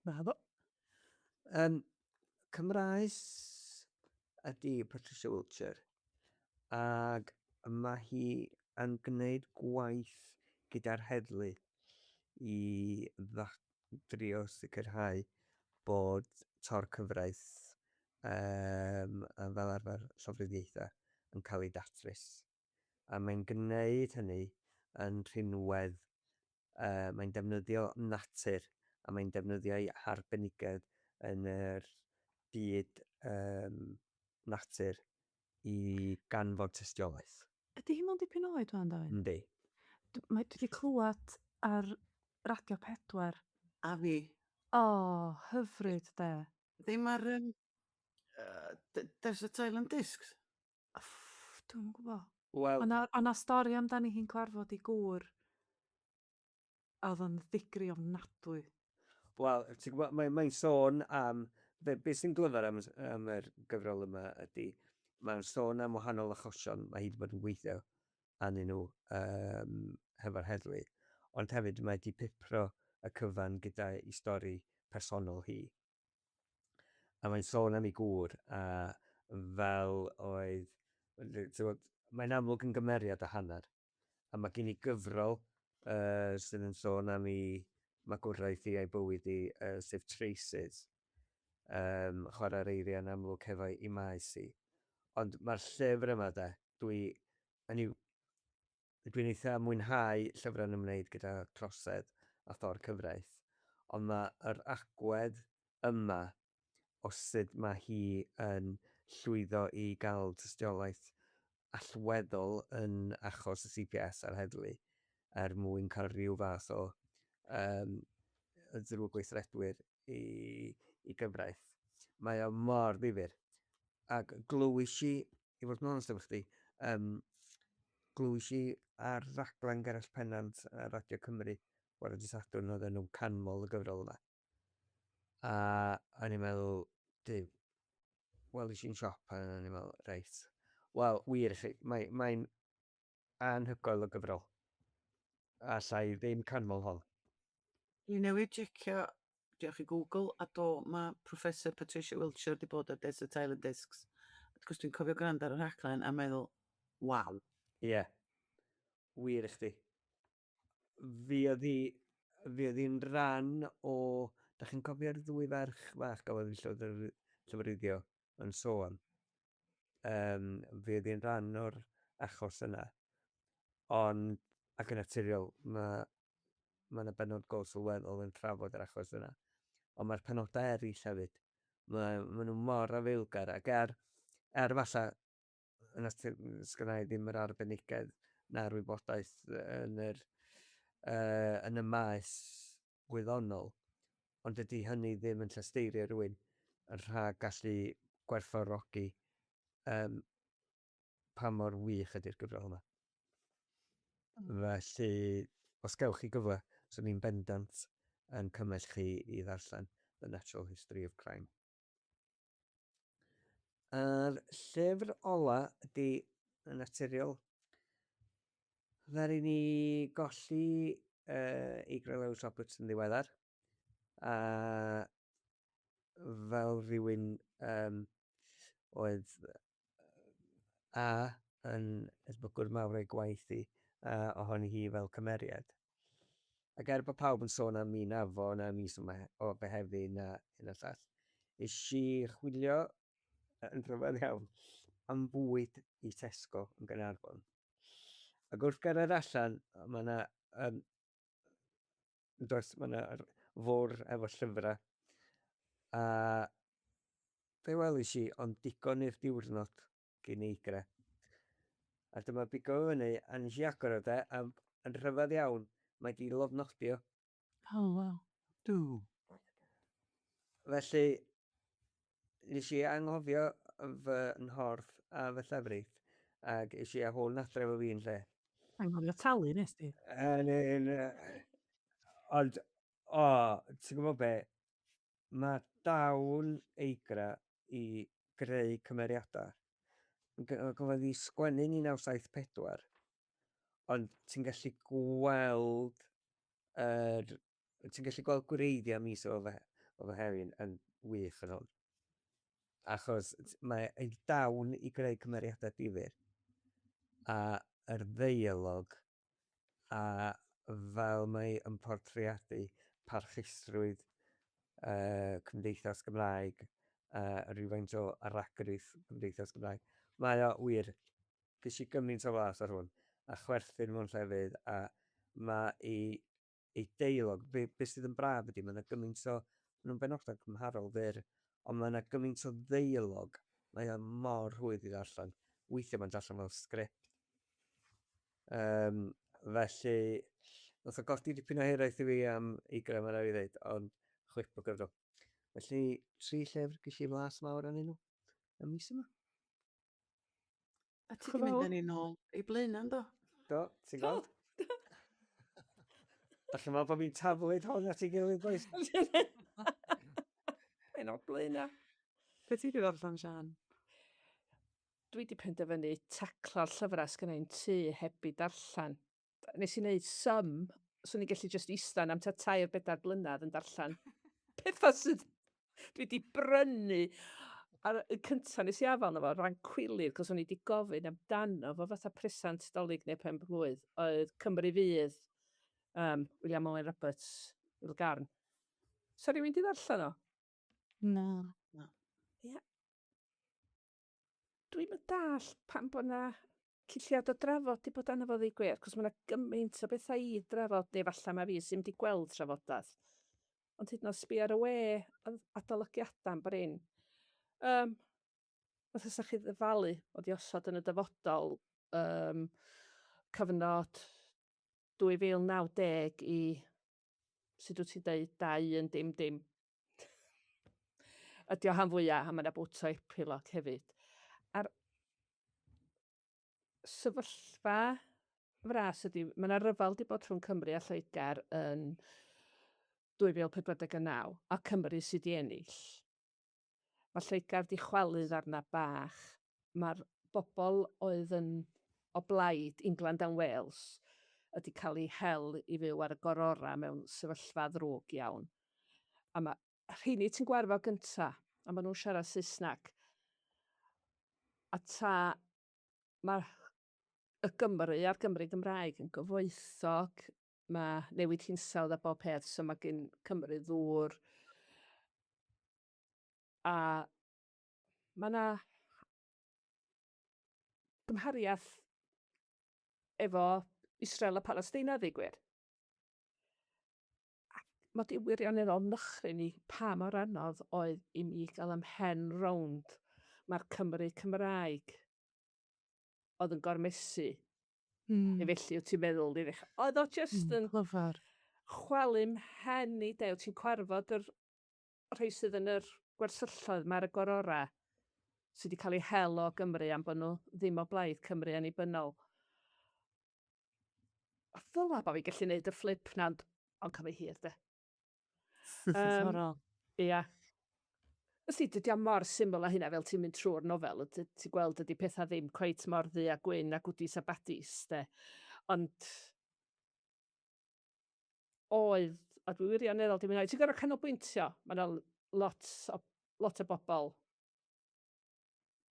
Naddo. Um, Cymraes ydy Patricia Wiltshire, ac mae hi yn gwneud gwaith gyda'r heddlu i drio sicrhau bod tor cyfraith um, fel arfer llofruddiaethau yn cael ei datrys. A mae'n gwneud hynny yn rhinwedd Uh, mae'n defnyddio natur a mae'n defnyddio ei harbenigedd yn yr byd um, natur i ganfod tystiolaeth. Ydy hi mewn dipyn oed wan, Dafydd? Yndi. Mae, dwi wedi clywed ar Radio 4. A fi. O, hyfryd de. Ddim ar um, uh, Desert Island Discs? Dwi'm yn gwybod. Wel... O'na stori amdani hi'n cyfarfod i gŵr a oedd o'n ddigri ofnadwy. Wel, ti'n gwybod, mae'n mae sôn am... Be, be sy'n glyfar am, am yr gyfrol yma ydy, mae'n sôn am wahanol achosion mae hi wedi bod yn gweithio arnyn nhw um, hefo'r heddlu, ond hefyd mae wedi pipro y cyfan gyda'i stori personol hi. A mae'n sôn am ei gŵr, a fel oedd... Ti'n mae'n amlwg yn gymeriad a hanner. A mae gen i gyfrol uh, sydd yn sôn am ei magwraeth hi a'i bywyd hi, uh, sef Traces. Um, chwarae'r eiriau yn amlwg hefo ei maes hi. Ond mae'r llyfr yma de, dwi, yn i'w, Dwi'n eitha mwynhau llyfrau'n ymwneud gyda trosedd a thor cyfraith, ond mae yr agwedd yma o sut mae hi yn llwyddo i gael tystiolaeth allweddol yn achos y CPS a'r heddlu er mwyn cael rhyw fath o um, ddrwgweithredwyr i, i gyfraith. Mae o mor ddifyr. Ac glywis i i fod yn onest efo chdi, um, glywis i ar raglen Gerallt Pennant ar Radio Cymru bore dydd Sadwrn, oedden nhw'n canmol y gyfrol yma. A o'n i'n meddwl, duw, welis i'n siop a o'n i'n meddwl, reit. Wel, wir i chi, mae'n mae anhygoel o gyfrol. Alla i ddim canmol hon. Dwi newydd jecio, diolch i Google, a do, mae Professor Patricia Wiltshire wedi bod ar Desert Island Discs. Wrth gwrs, dwi'n cofio gwrando ar y rhaglen a meddwl, waw. Ie, yeah. Wir i chdi. Fi oedd hi, fi oedd hi'n rhan o... Da chi'n cofio'r ddwy ferch fach gafodd eu llofruddio yn Soham? Um, fi oedd hi'n rhan o'r achos yna. Ond, ac yn naturiol, mae ma yna benod go sylweddol yn trafod yr achos yna. Ond mae'r penodau eraill hefyd, mae, maen nhw mor afaelgar, ac er, er falle, yn sgynna i ddim yr arbenigedd na'r wybodaeth yn yr, uh, yn y maes gwyddonol, ond dydy hynny ddim yn llesteirio rhywun yn rhag gallu gwerthfawrogi um, pa mor wych ydy'r gyfrol yma. Felly, os gewch chi gyfle, swn i'n bendant yn cymell chi i ddarllen The Natural History of Crime. A'r llyfr ola ydy yn naturiol. Ddaru ni golli uh, Eigra Lewis Roberts yn ddiweddar. A fel rhywun um, oedd a yn edmygwr mawr o'i gwaith hi, a ohoni hi fel cymeriad. Ac er bod pawb yn sôn am Un Afon a mis o Fehefin a hyn a llall, es i chwilio yn rhyfedd iawn am fwyd i Tesco yn Gaernarfon. Ac wrth gyrraedd allan, mae yna um, does, mae yna fwr efo llyfrau. A be welis i, ond digon i'r diwrnod gin Eigra. A dyma bigo fo fyny, a nes i agor o de, a yn rhyfedd iawn, mae di lofnodi o. Oh, wow. Do. Felly, nes i anghofio fy nhorth a fy llefrith, ac es i â hwn adre efo fi yn lle. Anghofio talu nes di? Yn, yn, ond, o, ti'n gwybod be? Mae dawn Eigra i greu cymeriadau. Gafodd ei sgwennu yn 1974, ond ti'n gallu gweld yr... Ti'n gallu gweld gwreiddiau mis o fe, o Fehefin yn wych yn hwn. Achos mae ei dawn i greu cymeriadau difyr a yr ddeialog a fel mae yn portreadu parchusrwydd uh, cymdeithas Gymraeg, uh, rhywfaint o ragrith cymdeithas Gymraeg. Mae o wir, ges i gymaint o flas ar hwn, a chwerthin mewn llefydd, a mae ei, ei deialog, be, be sydd yn braf ydy, mae yna gymaint o, maen nhw'n benodau cymharol fyr, Ond mae yna gymaint o ddeialog, mae o mor rhwydd i ddarllen. Weithiau mae'n darllen fel sgript. Um, felly, nath o godi dipyn o hiraeth i fi am Eigra, mae'n rhaid i ddeud, ond chwip o gyfrol. Felly, tri llyfr ges i flas mawr arnyn nhw y mis yma. A ti 'di mynd â ni nôl i Blaenau, yndo? Do, ti'n gweld? Da chi'n meddwl bod fi'n taflud hon at ei gilydd, boys? Mae'n o'r Blaenau. Be ti 'di ddarllen, Sian? Dwi 'di penderfynu taclo'r llyfrau sgynna i'n tŷ heb i darllen. Nes i wneud sum, swn i'n gallu jyst ista am tua tair bedair blynedd yn darllen pethau sydd dwi wedi brynu. A'r y cyntaf nes i afael yno fo, rhan cwilydd, cos o'n i wedi gofyn amdano fo fatha presant Dolig neu pen blwydd, oedd Cymru Fydd, um, William Owen Roberts, Wil Garn. So rhywun di ddarllen o? Na. Na. Ia. Dwi'm yn dallt pam bod 'na cyn lleiad o drafod 'di bod arno fo ddeud gwir, 'cos ma' 'na gymaint o bethau i drafod, neu falla mai fi sy'm 'di gweld trafodaeth. Ond hyd yn oed sbio ar y we, oedd adolygiadau'n brin. Yym, fatha 'sa chi ddyfalu o 'di osod yn y dyfodol, yym, cyfnod 2090 i, sut wyt ti'n deud, 2 1 dim dim. Ydy o han fwya, a mae yna bwt o epilog hefyd. A'r sefyllfa fras ydy, mae yna ryfel di bod rhwng Cymru a Lloegr yn 2049, a Cymru sydd wedi ennill. Mae Lloegr 'di chwalu ddarna bach. Mae'r bobl oedd yn o blaid England and Wales ydi cael eu hel i fyw ar y gororau mewn sefyllfa ddrwg iawn. A mae rheini ti'n gwarfod gynta, a maen nhw'n siarad Saesneg. A ta mae y Gymru a'r Gymru Gymraeg yn gyfoethog, mae newid hinsawdd a bob peth, so mae gen Cymru ddŵr, a mae 'na gymhariaeth efo Israel a Palestina, ddeud gwir. Ac mae 'di wirioneddol nychryn i pa mor anodd oedd i mi gael 'y mhen rownd mae'r Cymry Cymraeg oedd yn gormesu. Neu felly wyt ti'n meddwl i ddechrau. Oedd o jyst yn... Clyfar. ...chwalu mhen i de. Wyt ti'n cwarfod yr rhai sydd yn yr gwersylloedd 'ma ar y gororau sydd wedi cael eu hel o Gymru am bod nhw ddim o blaid Cymru annibynnol. A ddyla bo' fi gallu neud y fflip 'na ond ond cymryd hir de. Diddorol. Ia. Ysti, dydy o mor syml â hynna fel ti'n mynd trwy'r nofel, ti'n gweld dydy pethau ddim cweit mor ddu a gwyn a gwdis a badis de. Ond oedd, a dwi wirioneddol 'di mwynhau, ti'n gorfod canolbwyntio, mae 'na lot o, lot o bobl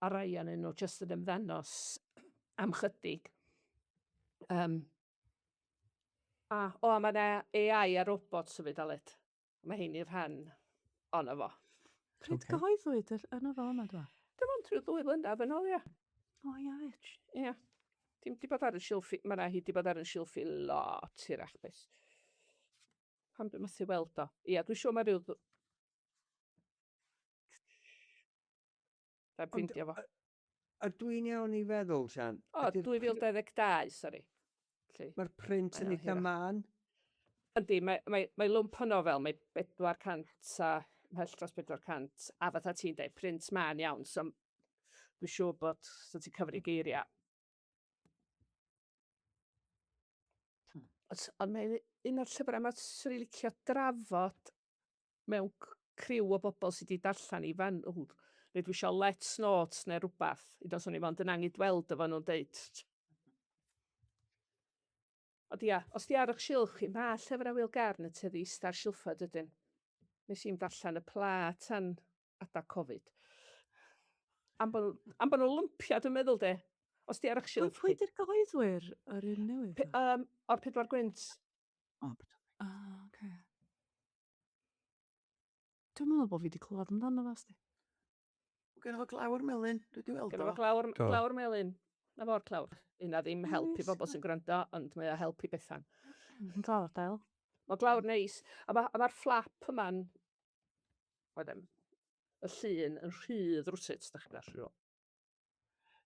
a rai ohonyn nhw jyst yn ymddangos am chydig. Um, a, o, a mae yna AI a robots hefyd, Aled. Mae rheiny rhan ono fo. Pryd okay. gyhoeddwyd yr, y nofel yma, dwa? Dim ond rhyw ddwy flynedd yn ôl, ia. O, ia, fyd. Ia. Dim di bod ar y silffi, mae yna hi di bod ar y silffi lot hirach, beth. Pam dwi'n methu weld o? Ia, dwi'n siŵr mae rhyw Rhaid ffeindio fo. Ydw i'n iawn i feddwl, Sian? O, 2022, sori. Mae'r print yn eitha mân. Yndi, mae, mae, mae lwmp o nofel, mae 400 a mhell dros 400, a fatha ti'n dweud, print mân iawn, so dwi'n siŵr bod so ti'n cyfri geiriau. Ond, ond mae'n un o'r llyfrau yma swn i'n licio drafod mewn criw o bobl sydd wedi darllen i fanwl, neu dwi eisiau let's notes neu rhywbeth, hyd os o'n i mond yn angydweld efo nhw'n deud. Ond ia, os di ar eich silff chi, mae llyfrau Wil Garn yn tueddu ista ar silffoedd dydyn. Nes i'm darllen y Pla tan adag Covid. Am bod nhw, am bod nhw'n lwmpia, dwi'n meddwl de. Os di ar eich silff chi. Pwy di'r gyhoeddwyr yr un newydd? Um, o'r Pedwar Gwynt. O, Pedwar Gwynt. Ah, oce. Dwi'n meddwl bod fi wedi clywed amdano fo, sti. Gynno fo glawr melyn, dwi wedi weld o. Gynno fo glawr, glawr melyn. Na fo'r clawr. Yna ddim help i bobl sy'n gwrando, ond mae o help i Bethan. Glawr del. Mae glawr neis. A mae'r ma flap yma'n... Oedd em, y llun yn rhydd rwsut, da chi'n gallu.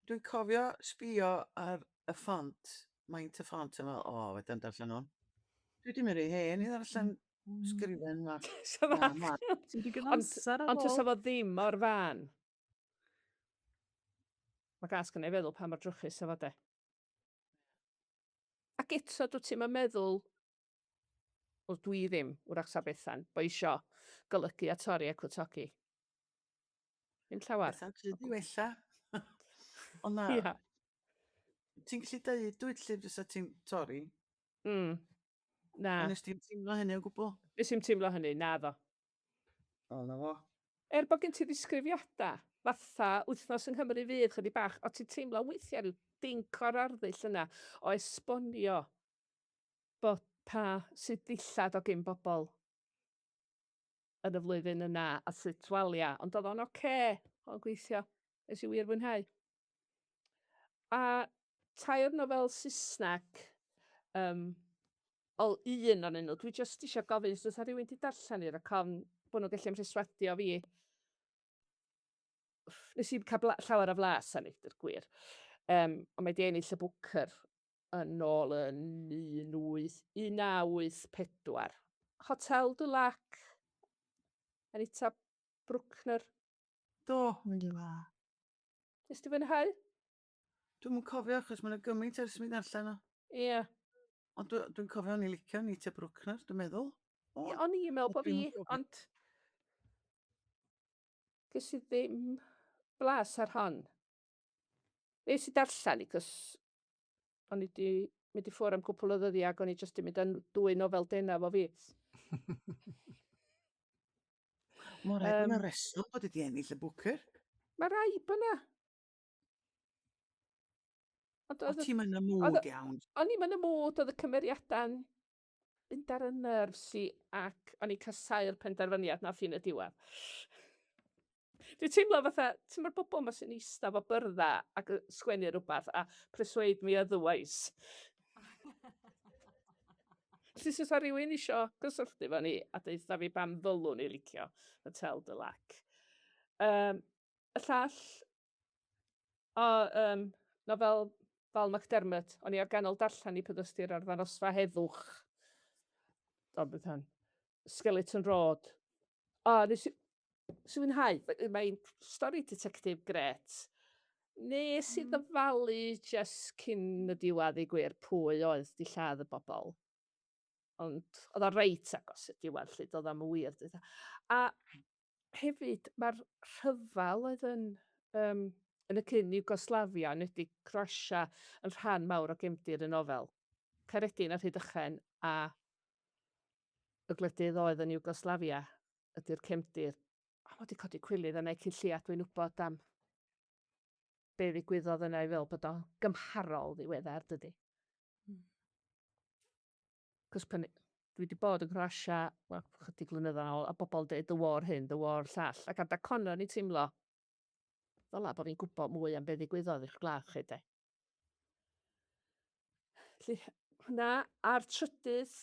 Dwi'n cofio sbio ar y ffont, maint y ffont, a meddwl, o, oh, fedrai'm darllen hwn. Dwi 'di mynd rhy hen i ddarllen sgrifen fach. So Na, fach. na. Ti'n digon Ond- amser ar Ond ôl. tysa fo ddim mor fân. Mae gas gynna i feddwl pa mor drwchus sa fo de. Ac eto dwyt ti'm yn meddwl, wel dwi ddim, wrach sa Bethan, bo isio golygu a torri a cwtogi. Ddim llawer. Bethan sydd i wella. Ond na, Ia. ti'n gallu deud dwyt lle fysa ti'n torri? Na. Ond nes ti'm teimlo hynny o gwbl? Nes i'm teimlo hynny, naddo. O, na fo. Er bod gen ti ddisgrifiadau fatha Wythnos yng Nghymru Fydd chydig bach, o ti'n teimlo weithiau rhyw dinc o'r arddull yna o esbonio bod pa sut ddillad o gyn bobl yn y flwyddyn yna a sut walia, ond oedd o'n oce, oedd o'n gweithio, nes i wir fwynhau. A tair nofel Saesneg, um, ol un o'n nhw, dwi jyst eisiau gofyn os oes rhywun wedi darllen i'r ac ofn bod nhw'n gallu mhreswadio fi. Nes i'm cael llawer o flas arni, dy'r gwir. Ond mae 'di ennill y Booker yn ôl yn 1984. Hotel du Lac, Anita Brookner. Do. Nes ti fwynhau? Dwi'm yn cofio achos mae'n gymaint ers i mi ddarllen o. Ie. Ond dwi'n dwi cofio o'n i licio Anita Brookner, dwi'n meddwl. O, o'n i'n meddwl bod fi, ond ges i ddim blas ar hon. Nes i darllen i, cos o'n i wedi mynd i ffwrdd am cwpl o ddyddiau ac o'n i jyst yn mynd â dwy nofel denaf o fi. Mae'n rhaid um, yna reswm bod wedi ennill y Booker. Mae rai bod yna. Ond oedd... Ti'n mynd y mood iawn. O'n i'n mynd y mood, oedd y cymeriadau'n mynd ar y nerves i ac o'n i'n casau'r penderfyniad nath hi'n y diwedd. Dwi'n teimlo fatha, ti'n mae'r bobl yma sy'n eistedd fo byrdda ac yn sgwennu rhywbeth a persuade me otherwise. Felly, os oes rhywun isio gysylltu efo ni a deutha fi pam ddylwn i licio Hotel du Lac. Y llall, o, nofel Val McDermott, o'n i ar ganol darllen i pan ddystir ar ddangosfa heddwch. O, beth hwn? Skeleton Road. O, nes i, nes i fwynhau. Mae'n stori detective gret. Nes i ddyfalu just cyn y diwedd i gwir pwy oedd di lladd y bobl. Ond oedd o reit agos i'r diwedd, lle doedd o'm yn wir. A hefyd, mae'r rhyfel oedd yn, yn y cyn Iwgoslafia, yn enwedig Croatia, yn rhan mawr o gefndir y nofel. Caeredin a Rhydychen a y gwledydd oedd yn Iwgoslafia ydy'r cefndir. A mae wedi codi cwilydd yna i cyn lleiad dwi'n wybod am be ddigwyddodd yna i fel bod o'n gymharol ddiweddar, dydy. Cos pan dwi wedi bod yn Croatia, wel, chydig blynyddoedd yn ôl, a bobl yn dweud the war hyn, the war llall. Ac adag honno o'n i'n teimlo, ddyla bod fi'n gwybod mwy am be ddigwyddodd i'ch gwlad chi, de. Felly, hwnna, a'r trydydd,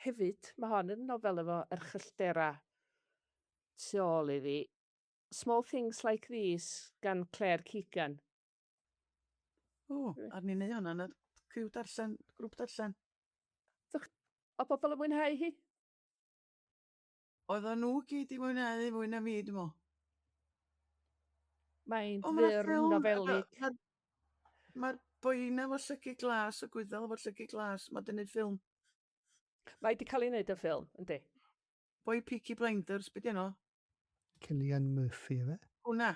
hefyd, mae hon yn nofel efo erchyllterau tu ôl iddi. Small Things Like These gan Claire Keegan. O, a ni'n neud hwnna yn y criw darllen, grŵp darllen. O bobl yn mwynhau hi? Oedden nhw gyd i mwynhau fwy na fi, dwi'n meddwl. Mae'n O, ma' 'na fyr ffilm nofelig. Mae'r boi 'na efo llygid glas, y Gwyddel efo llygid glas, mae 'di wneud ffilm. Mae wedi cael ei wneud yn ffilm, yndi. Boi Peaky Blinders, be di enw? Cillian Murphy, efe? Hwna.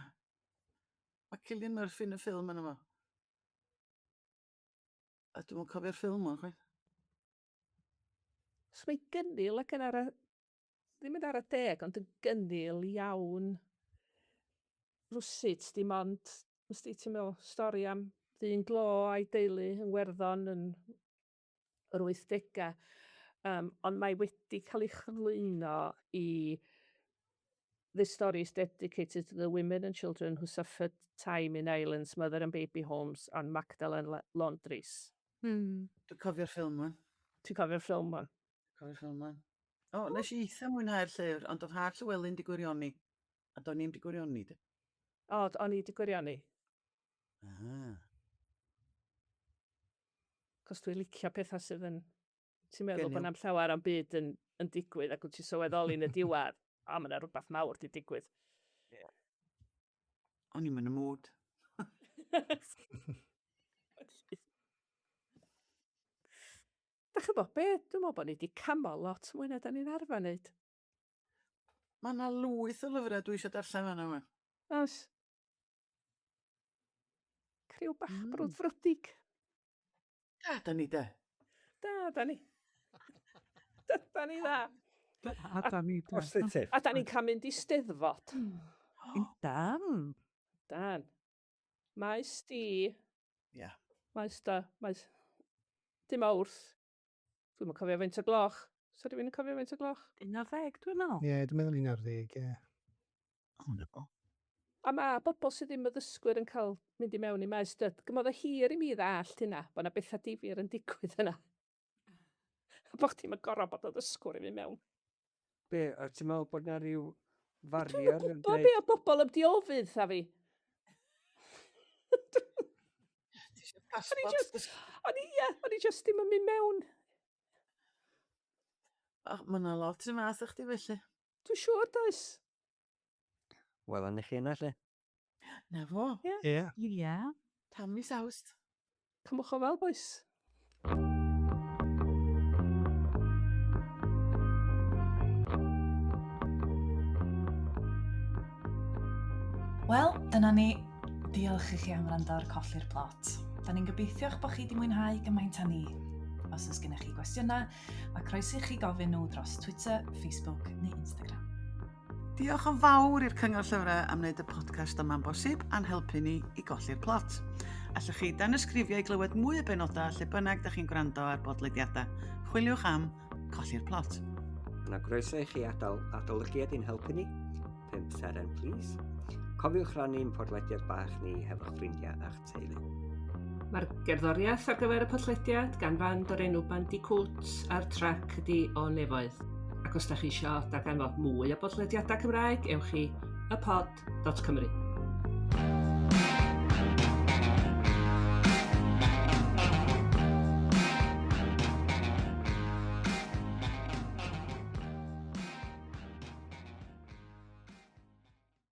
Mae Cillian Murphy yn y ffilm yna fo. A dwi'm yn cofio'r ffilm o'n chwaith. So mae gynnil ac yn ara... Ddim yn ara deg, ond yn gynnil iawn rwsut, dim ond, wsti, ti'n meddwl, stori am ddyn glo a'i deulu yng Ngwerddon yn yr 80au. Ond mae wedi cael ei chyflwyno i This story is dedicated to the women and children who suffered time in Ireland's mother and baby homes and Magdalen Laundries. Dwi'n cofio'r ffilm wan. Ti'n cofio'r ffilm wan? Cofio'r ffilm wan. O, nes i eitha mwynhau'r llyfr, ond oedd Haf Llywelyn 'di gwirioni. A do'n i'm 'di gwirioni, de. O, o'n i 'di gwirioni. Ah. Cos dwi'n licio pethau sydd yn... Ti'n meddwl bod na'm llawer am byd yn, yn digwydd ac wyt ti'n sylweddoli yn y diwedd, a mae yna rhywbeth mawr di digwydd. Yeah. O'n i'm yn y mood. Da chi'n bod be? Dwi'n meddwl bod ni wedi camol lot mwy na da ni'n arfer wneud. Mae yna lwyth o lyfrau dwi eisiau darllen fan'na wan. Oes. Criw bach brwdfrydig. Da, da ni de. Da, da ni. Da, da ni dda. Da, da ni de. Positif. A da ni'n cael mynd i steddfod. Dan. Dan. Maes di. Ia. Yeah. Maes da. Maes... Dim awrth. Dwi'm yn cofio faint o gloch. So rhywun yn cofio faint o gloch? 11, dwi'n meddwl. Ie, yeah, dwi'n meddwl 11, ie. O, na fo. A mae bobl sydd ddim yn ddysgwyr yn cael mynd i mewn i maes dyd. Gymodd o hir i mi ddallt hynna, bod yna bethau difyr yn digwydd yna. A bod chdi'm yn gorfod bod yn ddysgwr i fynd mewn. Be, a ti'n meddwl bod na rhyw farier Dwi'm yn gwybod be o bobl yn diofydd a fi. O'n i just, o'n i, ie, o'n i just ddim yn mynd mewn. Oh, mae yna lot y math o chdi felly. Dwi'n siŵr, does. Wel, anna chi yna, lle. Na fo. Ie. Ie. Ie. Tan mis Awst. Cymwch o fel, boys. Wel, dyna ni. Diolch i chi am wrando ar Colli'r Plot. Da ni'n gobeithio'ch bod chi wedi mwynhau gymaint â ni. Os oes gennych chi gwestiynau, mae croeso i chi gofyn nhw dros Twitter, Facebook neu Instagram. Diolch yn fawr i'r Cyngor Llyfrau am wneud y podcast yma'n bosib a'n helpu ni i golli'r plot. Allwch chi danysgrifio i glywed mwy o benodau lle bynnag da chi'n gwrando ar bodlediadau. Chwiliwch am Colli'r Plot. Yna groeso i chi adael adolygiad i'n helpu ni. 5 seren, please. Cofiwch rannu'n podlediad bach ni hefo'ch ffrindiau a'ch teulu. Mae'r gerddoriaeth ar gyfer y podlediad gan fand o'r enw Bandicoot a'r trac ydi O Nefoedd. Ac os da chi isio darganfod mwy o bodlediadau Cymraeg, ewch i ypod.cymru.